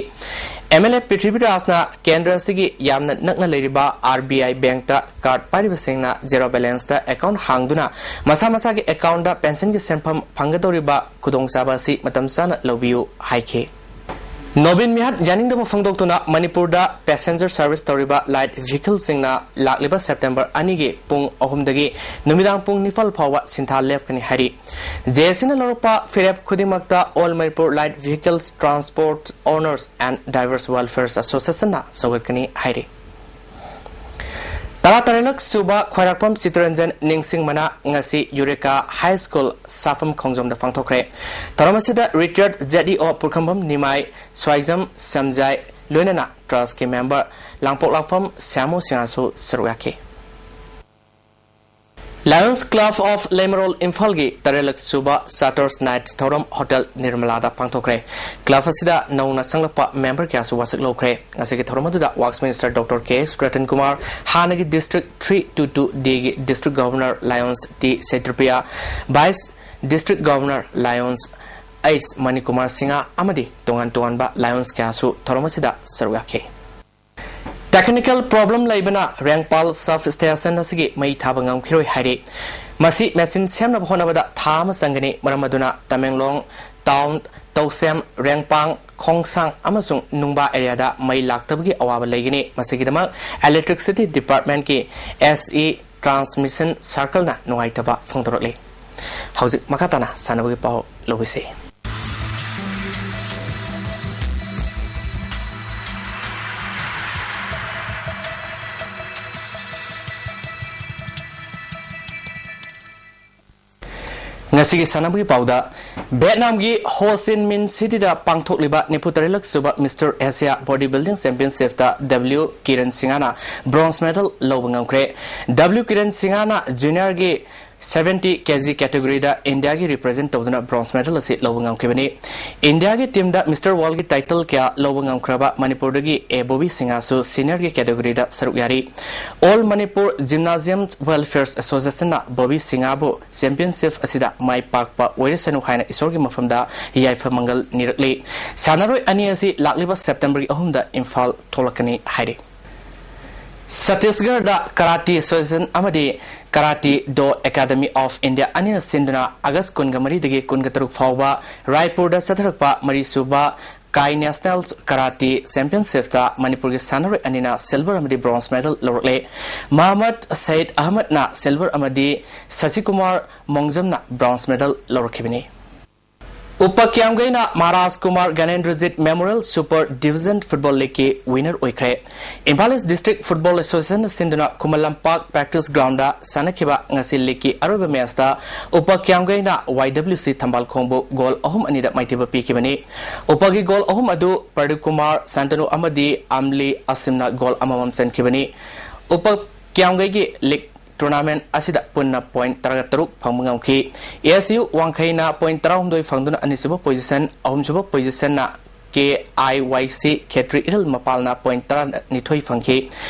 ꯑꯦꯝ ꯑꯦꯜ ꯑꯦ ꯄ꯭ꯔꯤꯊꯤꯕꯤꯔꯥꯖꯅ ꯀꯦꯟꯗ꯭ꯔ ꯑꯁꯤꯒꯤ ꯌꯥꯝꯅ ꯅꯛꯅ ꯂꯩꯔꯤꯕ ꯑꯥꯔ ꯕꯤ ꯑꯥꯏ ꯕꯦꯡꯛꯇ ꯀꯥꯔꯗ ꯄꯥꯏꯔꯤꯕꯁꯤꯡꯅ ꯖꯦꯔꯣ ꯕꯦꯂꯦꯟꯁꯇ ꯑꯦꯀꯥꯎꯟꯠ ꯍꯥꯡꯗꯨꯅ ꯃꯁꯥ ꯃꯁꯥꯒꯤ ꯑꯦꯀꯥꯎꯟꯠꯇ ꯄꯦꯟꯁꯟꯒꯤ ꯁꯦꯟꯐꯝ ꯐꯪꯒꯗꯧꯔꯤꯕ ꯈꯨꯗꯣꯡꯆꯥꯕ ꯑꯁꯤ ꯃꯇꯝ ꯆꯥꯅ ꯂꯧꯕꯤꯌꯨ ꯍꯥꯏꯈꯤ꯫ ꯅꯣꯕꯤꯟ ꯃꯤꯍꯥꯠ ꯌꯥꯅꯤꯡꯗꯕ ꯐꯣꯡꯗꯣꯛꯇꯨꯅ ꯃꯅꯤꯄꯨꯔꯗ ꯄꯦꯁꯦꯟꯖꯔ ꯁꯔꯚꯤꯁ ꯇꯧꯔꯤꯕ ꯂꯥꯏꯠ ꯚꯤꯍꯤꯀꯜꯁꯤꯡꯅ ꯂꯥꯛꯂꯤꯕ ꯁꯦꯞꯇꯦꯝꯕꯔ ꯑꯅꯤꯒꯤ ꯄꯨꯡ ꯑꯍꯨꯝꯗꯒꯤ ꯅꯨꯃꯤꯗꯥꯡ ꯄꯨꯡ ꯅꯤꯄꯥꯜ ꯐꯥꯎꯕ ꯁꯤꯟꯊꯥ ꯂꯦꯞꯀꯅꯤ ꯍꯥꯏꯔꯤ꯫ ꯖꯦ ꯑꯦ ꯁꯤꯅ ꯂꯧꯔꯛꯄ ꯐꯤꯔꯦꯞ ꯈꯨꯗꯤꯡꯃꯛꯇ All Manipur Light Vehicles Transport Owners and Drivers Welfare Associationꯅ ꯁꯧꯒꯠꯀꯅꯤ ꯍꯥꯏꯔꯤ꯫ ꯇꯔꯥꯇꯔꯦꯠꯂꯛ ꯁꯨꯕ ꯈ꯭ꯋꯥꯏꯔꯥꯛꯄꯝ ꯆꯤꯇꯔꯟꯖꯟ ꯅꯤꯡꯁꯤꯡ ꯃꯅꯥ ꯉꯁꯤ ꯌꯨꯔꯦꯀꯥ ꯍꯥꯏ ꯁ꯭ꯀꯨꯜ ꯁꯥꯐꯝ ꯈꯣꯡꯖꯣꯝꯗ ꯄꯥꯡꯊꯣꯛꯈ꯭ꯔꯦ꯫ ꯊꯧꯔꯝ ꯑꯁꯤꯗ ꯔꯤꯇꯥꯌꯔꯠ ꯖꯦꯠ ꯏ ꯑꯣ ꯄꯨꯔꯈꯝꯕꯝ ꯅꯤꯃꯥꯏ, ꯁ꯭ꯋꯥꯏꯖꯝ ꯁꯦꯝꯖꯥꯏ, ꯂꯣꯏꯅꯅ ꯇ꯭ꯔꯁꯀꯤ ꯃꯦꯝꯕꯔ ꯂꯥꯡꯄꯣꯛꯂꯥꯛꯐꯝ ꯁ꯭ꯌꯥꯃꯣ ꯁꯤꯡꯍꯁꯨ ꯁꯔꯨꯛ ꯌꯥꯈꯤ꯫ Lions Club of ꯂꯩꯃꯔꯣꯜ ꯏꯝꯐꯥꯜꯒꯤ ꯇꯔꯦꯠꯂꯛ ꯁꯨꯕ ꯆꯥꯔꯇꯔꯁ ꯅꯥꯏꯠ ꯊꯧꯔꯝ ꯍꯣꯇꯦꯜ ꯅꯤꯔꯃꯂꯥꯗ ꯄꯥꯡꯊꯣꯛꯈ꯭ꯔꯦ꯫ ꯀ꯭ꯂꯕ ꯑꯁꯤꯗ ꯅꯧꯅ ꯆꯪꯂꯛꯄ ꯃꯦꯝꯕꯔ ꯀꯌꯥꯁꯨ ꯋꯥꯁꯛ ꯂꯧꯈ꯭ꯔꯦ꯫ ꯉꯁꯤꯒꯤ ꯊꯧꯔꯝ ꯑꯗꯨꯗ ꯋꯥꯛꯁ minister doctor K S Ratan Kumar, ꯍꯥꯟꯅꯒꯤ ꯗꯤꯁꯇ꯭ꯔꯤꯛ ꯊ꯭ꯔꯤ ꯇꯨ ꯇꯨ ꯗꯤꯒꯤ district governor lions T Chaitrapriya, vice district governor lions H Manikumar Singh ꯑꯃꯗꯤ ꯇꯣꯉꯥꯟ ꯇꯣꯉꯥꯟꯕ ꯂꯥꯏꯑꯣꯟꯁ ꯀꯌꯥꯁꯨ ꯊꯧꯔꯝ ꯑꯁꯤꯗ ꯁꯔꯨꯛ ꯌꯥꯈꯤ꯫ ꯇꯦꯛꯅꯤꯀꯦꯜ ꯄ꯭ꯔꯣꯕ꯭ꯂꯦꯝ ꯂꯩꯕꯅ ꯔꯦꯡꯄꯥꯜ ꯁꯕ ꯁ꯭ꯇꯦꯁꯟ ꯑꯁꯤꯒꯤ ꯃꯩ ꯊꯥꯕ ꯉꯝꯈꯤꯔꯣꯏ ꯍꯥꯏꯔꯤ꯫ ꯃꯁꯤ ꯃꯦꯆꯤꯟ ꯁꯦꯝꯅꯕ ꯍꯣꯠꯅꯕꯗ ꯊꯥ ꯑꯃ ꯆꯪꯒꯅꯤ꯫ ꯃꯔꯝ ꯑꯗꯨꯅ ꯇꯃꯦꯡꯂꯣꯡ ꯇꯥꯎꯟ, ꯇꯧꯁꯦꯝ, ꯔꯦꯡꯄꯥꯡ, ꯈꯣꯡꯁꯥꯡ ꯑꯃꯁꯨꯡ ꯅꯨꯡꯕꯥ ꯑꯦꯔꯤꯌꯥꯗ ꯃꯩ ꯂꯥꯛꯇꯕꯒꯤ ꯑꯋꯥꯕ ꯂꯩꯒꯅꯤ꯫ ꯃꯁꯤꯒꯤꯗꯃꯛ ꯏꯂꯦꯛꯇ꯭ꯔꯤꯁꯤꯇꯤ ꯗꯤꯄꯥꯔꯠꯃꯦꯟꯠꯀꯤ ꯑꯦꯁ ꯏ ꯇ꯭ꯔꯥꯟꯁꯃꯤꯁꯟ ꯁꯥꯔꯀꯜꯅ ꯅꯨꯡꯉꯥꯏꯇꯕ ꯐꯣꯡꯗꯣꯔꯛꯂꯤ꯫ ꯍꯧꯖꯤꯛ ꯃꯈꯥ ꯇꯥꯅ ꯁꯥꯟꯅꯕꯒꯤ ꯄꯥꯎ ꯂꯧꯕꯤꯁꯤ꯫ ꯉꯁꯤꯒꯤ ꯁꯥꯟꯅꯕꯒꯤ ꯄꯥꯎꯗ, ꯚꯤꯌꯦꯠꯅꯥꯝꯒꯤ ꯍꯣ ꯆꯤ ꯃꯤꯟ ꯁꯤꯇꯤꯗ ꯄꯥꯡꯊꯣꯛꯂꯤꯕ ꯅꯤꯐꯨ ꯇꯔꯦꯠꯂꯛ ꯁꯨꯕ ꯃꯤꯁꯇꯔ ꯑꯦꯁꯤꯌꯥ ꯕꯣꯗꯤ ꯕꯤꯜꯗꯤꯡ ꯆꯦꯝꯄꯤꯌꯟꯁꯤꯞꯇ ꯗꯕ꯭ꯂꯤꯎ ꯀꯤꯔꯟ ꯁꯤꯡꯍꯅ ꯕ꯭ꯔꯣꯟꯖ ꯃꯦꯗꯜ ꯂꯧꯕ ꯉꯝꯈ꯭ꯔꯦ꯫ ꯗꯕ꯭ꯂꯤꯎ ꯀꯤꯔꯟ ꯁꯤꯡꯍꯅ ꯖꯨꯅꯤꯌꯔꯒꯤ ꯁꯚꯦꯟꯇꯤ ꯀꯦꯖꯤ ꯀꯦꯇꯦꯒꯣꯔꯤꯗ ꯏꯟꯗꯤꯌꯥꯒꯤ ꯔꯤꯄ꯭ꯔꯖꯦꯟ ꯇꯧꯗꯨꯅ ꯕ꯭ꯔꯣꯟꯖ ꯃꯦꯗꯜ ꯑꯁꯤ ꯂꯧꯕ ꯉꯝꯈꯤꯕꯅꯤ꯫ ꯏꯟꯗꯤꯌꯥꯒꯤ ꯇꯤꯝꯗ ꯃꯤꯁꯇꯔ ꯋꯥꯔꯜꯒꯤ ꯇꯥꯏꯇꯜ ꯀꯌꯥ ꯂꯧꯕ ꯉꯝꯈ꯭ꯔꯕ ꯃꯅꯤꯄꯨꯔꯗꯒꯤ ꯑꯦ ꯕꯣꯕꯤ ꯁꯤꯡꯍꯁꯨ ꯁꯤꯅꯤꯌꯔꯒꯤ ꯀꯦꯇꯦꯒꯣꯔꯤꯗ ꯁꯔꯨꯛ ꯌꯥꯔꯤ꯫ All Manipur gymnasium welfare ꯑꯦꯁꯣꯁꯤꯌꯦꯁꯟꯅ Bobby ꯁꯤꯡꯍꯕꯨ championship ꯑꯁꯤꯗ ꯃꯥꯏ ꯄꯥꯛꯄ ꯑꯣꯏꯔꯁꯅꯨ ꯍꯥꯏꯅ ꯏꯁꯣꯔꯒꯤ ꯃꯐꯝꯗ ꯌꯥꯏꯐ ꯃꯪꯒꯜ ꯅꯤꯔꯛꯂꯤ꯫ ꯁꯥꯟꯅꯔꯣꯏ ꯑꯅꯤ ꯑꯁꯤ ꯂꯥꯛꯂꯤꯕ ꯁꯦꯞꯇꯦꯝꯕꯔꯒꯤ ꯑꯍꯨꯝꯗ ꯏꯝꯐꯥꯜ ꯊꯣꯛꯂꯛꯀꯅꯤ ꯍꯥꯏꯔꯤ꯫ ꯁꯠꯇꯤꯁꯒꯔꯗ ꯀꯔꯥꯇꯤ ꯑꯦꯁꯣꯁꯤꯌꯦꯁꯟ ꯑꯃꯗꯤ ꯀꯔꯥꯇꯤ ꯗꯣ ꯑꯦꯀꯥꯗꯃꯤ ꯑꯣꯐ ꯏꯟꯗꯤꯌꯥ ꯑꯅꯤꯅ ꯁꯤꯟꯗꯨꯅ ꯑꯥꯒꯁ ꯀꯨꯟꯒ ꯃꯔꯤꯗꯒꯤ ꯀꯨꯟꯒ ꯇꯔꯨꯛ ꯐꯥꯎꯕ ꯔꯥꯏꯄꯨꯔꯗ ꯆꯠꯊꯔꯛꯄ ꯃꯔꯤꯁꯨꯕ ꯀꯥꯏ ꯅꯦꯁꯅꯦꯜ ꯀꯔꯥꯇꯤ ꯆꯦꯝꯄꯤꯌꯟꯁꯤꯞꯇ ꯃꯅꯤꯄꯨꯔꯒꯤ ꯁꯥꯟꯅꯔꯣꯏ ꯑꯅꯤꯅ ꯁꯤꯜꯚꯔ ꯑꯃꯗꯤ ꯕ꯭ꯔꯣꯟꯖ ꯃꯦꯗꯜ ꯂꯧꯔꯛꯂꯦ꯫ ꯃꯍꯃꯗ ꯁꯌꯤꯗ ꯑꯍꯃꯗꯅ ꯁꯤꯜꯚꯔ ꯑꯃꯗꯤ ꯁꯁꯤꯀꯨꯃꯥꯔ ꯃꯣꯡꯖꯝꯅ ꯕ꯭ꯔꯣꯟꯖ ꯃꯦꯗꯜ ꯂꯧꯔꯛꯈꯤꯕꯅꯤ꯫ ꯎꯄ ꯀ꯭ꯌꯥꯝꯒꯩꯅ Maharaj Kumar Gyanendrajit memorial super division football ꯂꯤꯒꯀꯤ ꯋꯤꯅꯔ ꯑꯣꯏꯈ꯭ꯔꯦ꯫ ꯏꯝꯐꯥꯜ ꯏꯁ ꯗꯤꯁꯇ꯭ꯔꯤꯛ ꯐꯨꯠꯕꯣꯜ ꯑꯦꯁꯣꯁꯤꯌꯦꯁꯟꯅ ꯁꯤꯟꯗꯨꯅ ꯈꯨꯃꯟ ꯂꯝꯄꯥꯛ ꯄ꯭ꯔꯦꯛꯇꯤꯁ ꯒ꯭ꯔꯥꯎꯟꯗ ꯁꯥꯟꯅꯈꯤꯕ ꯉꯁꯤ ꯂꯤꯒꯀꯤ ꯑꯔꯣꯏꯕ ꯃꯦꯆꯇ ꯎꯄ ꯀ꯭ꯌꯥꯝꯒꯩꯅ ꯋꯥꯏ ꯗꯕ꯭ꯂꯤꯎ ꯁꯤ ꯊꯝꯕꯥꯜ ꯈꯣꯡꯕꯨ ꯒꯣꯜ ꯑꯍꯨꯝ ꯑꯅꯤꯗ ꯃꯥꯏꯊꯤꯕ ꯄꯤꯈꯤꯕꯅꯤ꯫ ꯎꯄꯒꯤ ꯒꯣꯜ ꯑꯍꯨꯝ ꯑꯗꯨ ꯄ꯭ꯔꯗꯤꯞ ꯀꯨꯃꯥꯔ, ꯁꯥꯟꯇꯅꯨ ꯑꯃꯗꯤ ꯑꯝꯂꯤ ꯑꯁꯤꯝꯅ ꯒꯣꯜ ꯑꯃꯃꯝ ꯆꯟꯈꯤꯕꯅꯤ꯫ ꯎꯄ ꯀ꯭ꯌꯥꯝꯒꯩꯒꯤ ꯂꯤꯒ ꯇꯣꯔꯅꯥꯃꯦꯟꯠ ꯑꯁꯤꯗ ꯄꯨꯟꯅ ꯄꯣꯏꯟꯠ ꯇꯔꯥꯇꯔꯨꯛ ꯐꯪꯕ ꯉꯝꯈꯤ꯫ ꯑꯦ ꯑꯦꯁ ꯌꯨ ꯋꯥꯡꯈꯩꯅ ꯄꯣꯏꯟꯠ ꯇꯔꯥꯍꯨꯝꯗꯣꯏ ꯐꯪꯗꯨꯅ ꯑꯅꯤꯁꯨꯕ ꯄꯣꯖꯤꯁꯟ, ꯑꯍꯨꯝꯁꯨꯕ ꯄꯣꯖꯤꯁꯟꯅ ꯀꯦ ꯑꯥꯏ ꯋꯥꯏ ꯁꯤ ꯈꯦꯇ꯭ꯔꯤ ꯏꯔꯜ ꯃꯄꯥꯜꯅ ꯄꯣꯏꯟꯠ ꯇꯔꯥꯅꯤꯊꯣꯏ ꯐꯪꯈꯤ꯫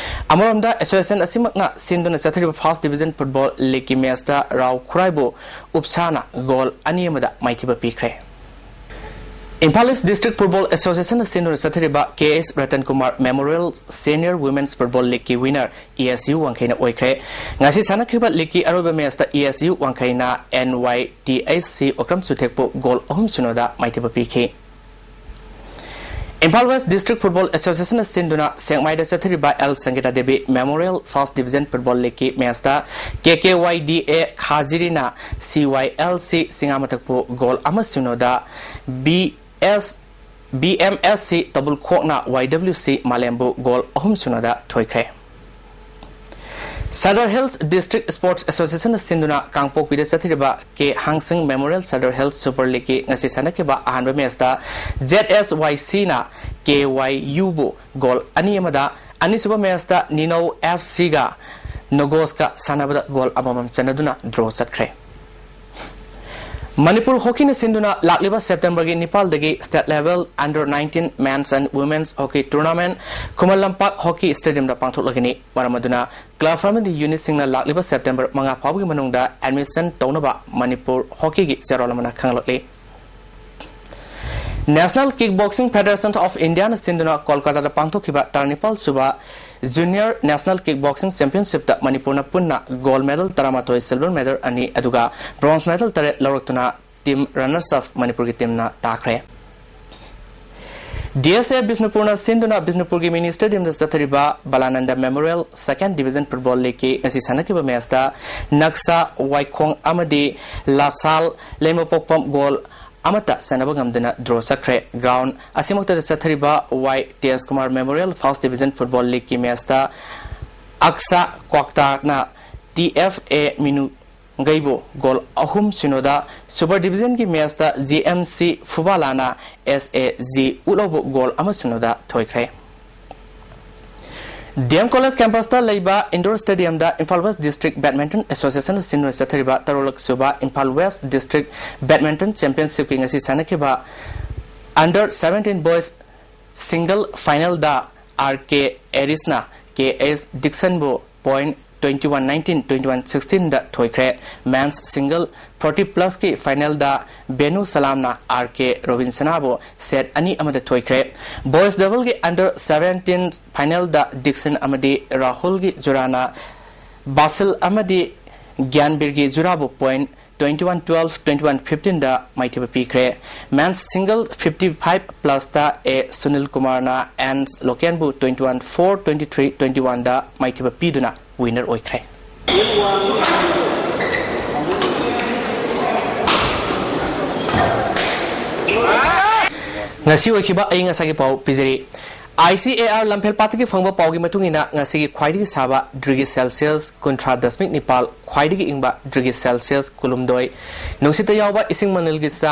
ꯑꯃꯔꯣꯝꯗ, ꯑꯦꯁꯣꯁꯤꯌꯦꯁꯟ ꯑꯁꯤꯃꯛꯅ ꯁꯤꯟꯗꯨꯅ ꯆꯠꯊꯔꯤꯕ ꯐꯥꯔꯁꯠ ꯗꯤꯕꯤꯖꯟ ꯐꯨꯠꯕꯣꯜ ꯂꯤꯒꯀꯤ ꯃꯦꯆꯇ ꯔꯥꯎ ꯈꯨꯔꯥꯏꯕꯨ ꯎꯞꯁꯥꯅ ꯒꯣꯜ ꯑꯅꯤ ꯑꯃꯗ ꯃꯥꯏꯊꯤꯕ ꯄꯤꯈ꯭ꯔꯦ꯫ ꯏꯝꯐꯥꯜ ꯏꯁ ꯗꯤꯁꯇ꯭ꯔꯤꯛ ꯐꯨꯠꯕꯣꯜ ꯑꯦꯁꯣꯁꯤꯌꯦꯁꯟꯅ ꯁꯤꯟꯗꯨꯅ ꯆꯠꯊꯔꯤꯕ K S Ratan Kumar memorial senior women's football ꯂꯤꯒꯀꯤ ꯋꯤꯅꯔ ꯏ ꯑꯦꯁ ꯌꯨ ꯋꯥꯡꯈꯩꯅ ꯑꯣꯏꯈ꯭ꯔꯦ꯫ ꯉꯁꯤ ꯁꯥꯟꯅꯈꯤꯕ ꯂꯤꯒꯀꯤ ꯑꯔꯣꯏꯕ ꯃꯦꯆꯇ ꯏ ꯑꯦꯁ ꯌꯨ ꯋꯥꯡꯈꯩꯅ N Y T H C Okram ꯆꯨꯊꯦꯛꯄꯨ ꯒꯣꯜ ꯑꯍꯨꯝ ꯁꯤꯅꯣꯗ ꯃꯥꯏꯊꯤꯕ ꯄꯤꯈꯤ꯫ ꯏꯝꯐꯥꯜ ꯋꯦꯁ ꯗꯤꯁꯇ꯭ꯔꯤꯛ ꯐꯨꯠꯕꯣꯜ ꯑꯦꯁꯣꯁꯤꯌꯦꯁꯟꯅ ꯁꯤꯟꯗꯨꯅ ꯁꯦꯛꯃꯥꯏꯗ ꯆꯠꯊꯔꯤꯕ L ꯁꯪꯒꯤꯇꯥ Devi memorial first division football ꯂꯤꯒꯀꯤ ꯃꯦꯆꯇ K K Y D A ꯈꯥꯖꯤꯔꯤꯅ ꯁꯤ ꯋꯥꯏ ꯑꯦꯜ ꯁꯤ ꯁꯤꯡꯉꯥꯃꯊꯛꯄꯨ ꯒꯣꯜ ꯑꯃ ꯁꯤꯅꯣꯗ, B S, B M S C ꯇꯕꯨꯜꯈꯣꯛꯅ ꯋꯥꯏ ꯗꯕ꯭ꯂꯤꯎ ꯁꯤ ꯃꯥꯂꯦꯝꯕꯨ ꯒꯣꯜ ꯑꯍꯨꯝ ꯁꯤꯅꯣꯗ ꯊꯣꯏꯈ꯭ꯔꯦ꯫ ꯁꯗꯔ ꯍꯤꯜꯁ ꯗꯤꯁꯇ꯭ꯔꯤꯛ ꯁ꯭ꯄꯣꯔꯠꯁ ꯑꯦꯁꯣꯁꯤꯌꯦꯁꯟꯅ ꯁꯤꯟꯗꯨꯅ ꯀꯥꯡꯄꯣꯛꯄꯤꯗ ꯆꯠꯊꯔꯤꯕ ꯀꯦ ꯍꯥꯡꯁꯤꯡ ꯃꯦꯃꯣꯔꯤꯌꯦꯜ ꯁꯗꯔ ꯍꯤꯜꯁ ꯁꯨꯄꯔ ꯂꯤꯒꯀꯤ ꯉꯁꯤ ꯁꯥꯟꯅꯈꯤꯕ ꯑꯍꯥꯟꯕ ꯃꯦꯆꯇ ꯖꯦꯠ ꯑꯦꯁ ꯋꯥꯏ ꯁꯤꯅ ꯀꯦ ꯋꯥꯏ ꯌꯨꯕꯨ ꯒꯣꯜ ꯑꯅꯤ ꯑꯃꯗ, ꯑꯅꯤꯁꯨꯕ ꯃꯦꯆꯇ ꯅꯤꯅꯧ ꯑꯦꯐ ꯁꯤꯒ ꯅꯣꯒꯣꯁꯀ ꯁꯥꯟꯅꯕꯗ ꯒꯣꯜ ꯑꯃꯃꯝ ꯆꯟꯅꯗꯨꯅ ꯗ꯭ꯔꯣ ꯆꯠꯈ꯭ꯔꯦ꯫ ꯃꯅꯤꯄꯨꯔ ꯍꯣꯀꯤꯅ ꯁꯤꯟꯗꯨꯅ ꯂꯥꯛꯂꯤꯕ ꯁꯦꯞꯇꯦꯝꯕꯔꯒꯤ ꯅꯤꯄꯥꯜꯗꯒꯤ state level under nineteen men's and women's hockey tournament Khuman Lampak hockey ꯁ꯭ꯇꯦꯗꯤꯌꯝꯗ ꯄꯥꯡꯊꯣꯛꯂꯒꯅꯤ꯫ ꯃꯔꯝ ꯑꯗꯨꯅ club ꯑꯃꯗꯤ unitꯁꯤꯡꯅ ꯂꯥꯛꯂꯤꯕ ꯁꯦꯞꯇꯦꯝꯕꯔ ꯃꯉꯥ ꯐꯥꯎꯕꯒꯤ ꯃꯅꯨꯡꯗ admission ꯇꯧꯅꯕ ꯃꯅꯤꯄꯨꯔ ꯍꯣꯀꯤꯒꯤ ꯆꯦꯔꯣꯜ ꯑꯃꯅ ꯈꯪꯂꯛꯂꯤ꯫ National Kickboxing Federation of Indiaꯅ ꯁꯤꯟꯗꯨꯅ ꯀꯣꯜꯀꯥꯇꯥꯗ ꯄꯥꯡꯊꯣꯛꯈꯤꯕ ꯇꯔꯥꯅꯤꯄꯥꯜ ꯁꯨꯕ Junior National Kickboxing Championshipꯇ ꯃꯅꯤꯄꯨꯔꯅ ꯄꯨꯟꯅ gold medal ꯇꯔꯥꯃꯥꯊꯣꯏ, silver medal ꯑꯅꯤ, ꯑꯗꯨꯒ bronze medal ꯇꯔꯦꯠ ꯂꯧꯔꯛꯇꯨꯅ team runners up ꯃꯅꯤꯄꯨꯔꯒꯤ teamꯅ ꯇꯥꯈ꯭ꯔꯦ꯫ DSA ꯕꯤꯁꯅꯨꯄꯨꯔꯅ ꯁꯤꯟꯗꯨꯅ ꯕꯤꯁꯅꯨꯄꯨꯔꯒꯤ mini stadiumꯗ ꯆꯠꯊꯔꯤꯕ ꯕꯂꯥꯅꯟꯗ Memorial second division football leagueꯀꯤ ꯉꯁꯤ ꯁꯥꯟꯅꯈꯤꯕ matchꯇ ꯅꯛꯁꯥ ꯋꯥꯏꯈꯣꯡ ꯑꯃꯗꯤ ꯂꯥꯁꯥꯜ ꯂꯩꯃꯄꯣꯛꯄꯝ goal ꯑꯃꯠꯇ ꯆꯟꯅꯕ ꯉꯝꯗꯅ draw ꯆꯠꯈ꯭ꯔꯦ꯫ Ground ꯑꯁꯤꯃꯛꯇꯗ ꯆꯠꯊꯔꯤꯕ ꯋꯥꯏ ꯇꯦꯖ Kumar Memorial first division football leagueꯀꯤ matchꯇ ꯑꯛꯁꯥ ꯀ꯭ꯋꯥꯛꯇꯥꯅ TFA ꯃꯤꯅꯨ ꯒꯩꯕꯨ goal ꯑꯍꯨꯝ ꯁꯤꯅꯣꯗ, super divisionꯒꯤ matchꯇ GMC ꯐꯨꯕꯥꯂꯥꯅ SAG ꯎꯠꯂꯧꯕꯨ goal ꯑꯃ ꯁꯤꯅꯣꯗ ꯊꯣꯏꯈ꯭ꯔꯦ꯫ DM College campusꯇ ꯂꯩꯕ indoor stadiumꯗ Imphal West District Badminton Associationꯅ ꯁꯤꯟꯗꯨꯅ ꯆꯠꯊꯔꯤꯕ ꯇꯔꯨꯛꯂꯛ ꯁꯨꯕ Imphal West District Badminton Championshipꯀꯤ ꯉꯁꯤ ꯁꯥꯟꯅꯈꯤꯕ under seventeen boys single finalꯗ R K Arisꯅ K S Dixonꯕꯨ point twenty one nineteen, twenty one sixteenꯗ ꯊꯣꯏꯈ꯭ꯔꯦ꯫ Men's single forty plusꯀꯤ finalꯗ Venu ꯁꯂꯥꯝꯅ R K ꯔꯣꯕꯤꯟꯁꯅꯥꯕꯨ set ꯑꯅꯤ ꯑꯃꯗ ꯊꯣꯏꯈ꯭ꯔꯦ꯫ Boys doubleꯒꯤ under seventeen finalꯗ ꯗꯤꯛꯁꯟ ꯑꯃꯗꯤ ꯔꯥꯍꯨꯜꯒꯤ ꯖꯨꯔꯥꯅ ꯕꯥꯁꯤꯜ ꯑꯃꯗꯤ ꯒ꯭ꯌꯥꯟꯕꯤꯔꯒꯤ ꯖꯨꯔꯥꯕꯨ point twenty one twelve, twenty one fifteenꯗ ꯃꯥꯏꯊꯤꯕ ꯄꯤꯈ꯭ꯔꯦ꯫ Men's single fifty five plusꯇ A Sunil ꯀꯨꯃꯥꯔꯅ N ꯂꯣꯀꯦꯟꯕꯨ twenty one four, twenty three twenty oneꯗ ꯃꯥꯏꯊꯤꯕ ꯄꯤꯗꯨꯅ winner ꯑꯣꯏꯈ꯭ꯔꯦ꯫ ꯉꯁꯤ ꯑꯣꯏꯈꯤꯕ ꯑꯏꯪ ꯑꯁꯥꯒꯤ ꯄꯥꯎ ꯄꯤꯖꯔꯤ꯫ ICAR ꯂꯝꯐꯦꯜ ꯄꯥꯠꯇꯒꯤ ꯐꯪꯕ ꯄꯥꯎꯒꯤ ꯃꯇꯨꯡ ꯏꯟꯅ, ꯉꯁꯤꯒꯤ ꯈ꯭ꯋꯥꯏꯗꯒꯤ ꯁꯥꯕ degree Celsius ꯀꯨꯟꯊ꯭ꯔꯥ ꯗꯁꯃꯤꯛ ꯅꯤꯄꯥꯜ, ꯈ꯭ꯋꯥꯏꯗꯒꯤ ꯏꯪꯕ degree Celsius ꯀꯨꯟꯍꯨꯝꯗꯣꯏ, ꯅꯨꯡꯁꯤꯠꯇ ꯌꯥꯎꯕ ꯏꯁꯤꯡ ꯃꯅꯤꯜꯒꯤ ꯆꯥꯡ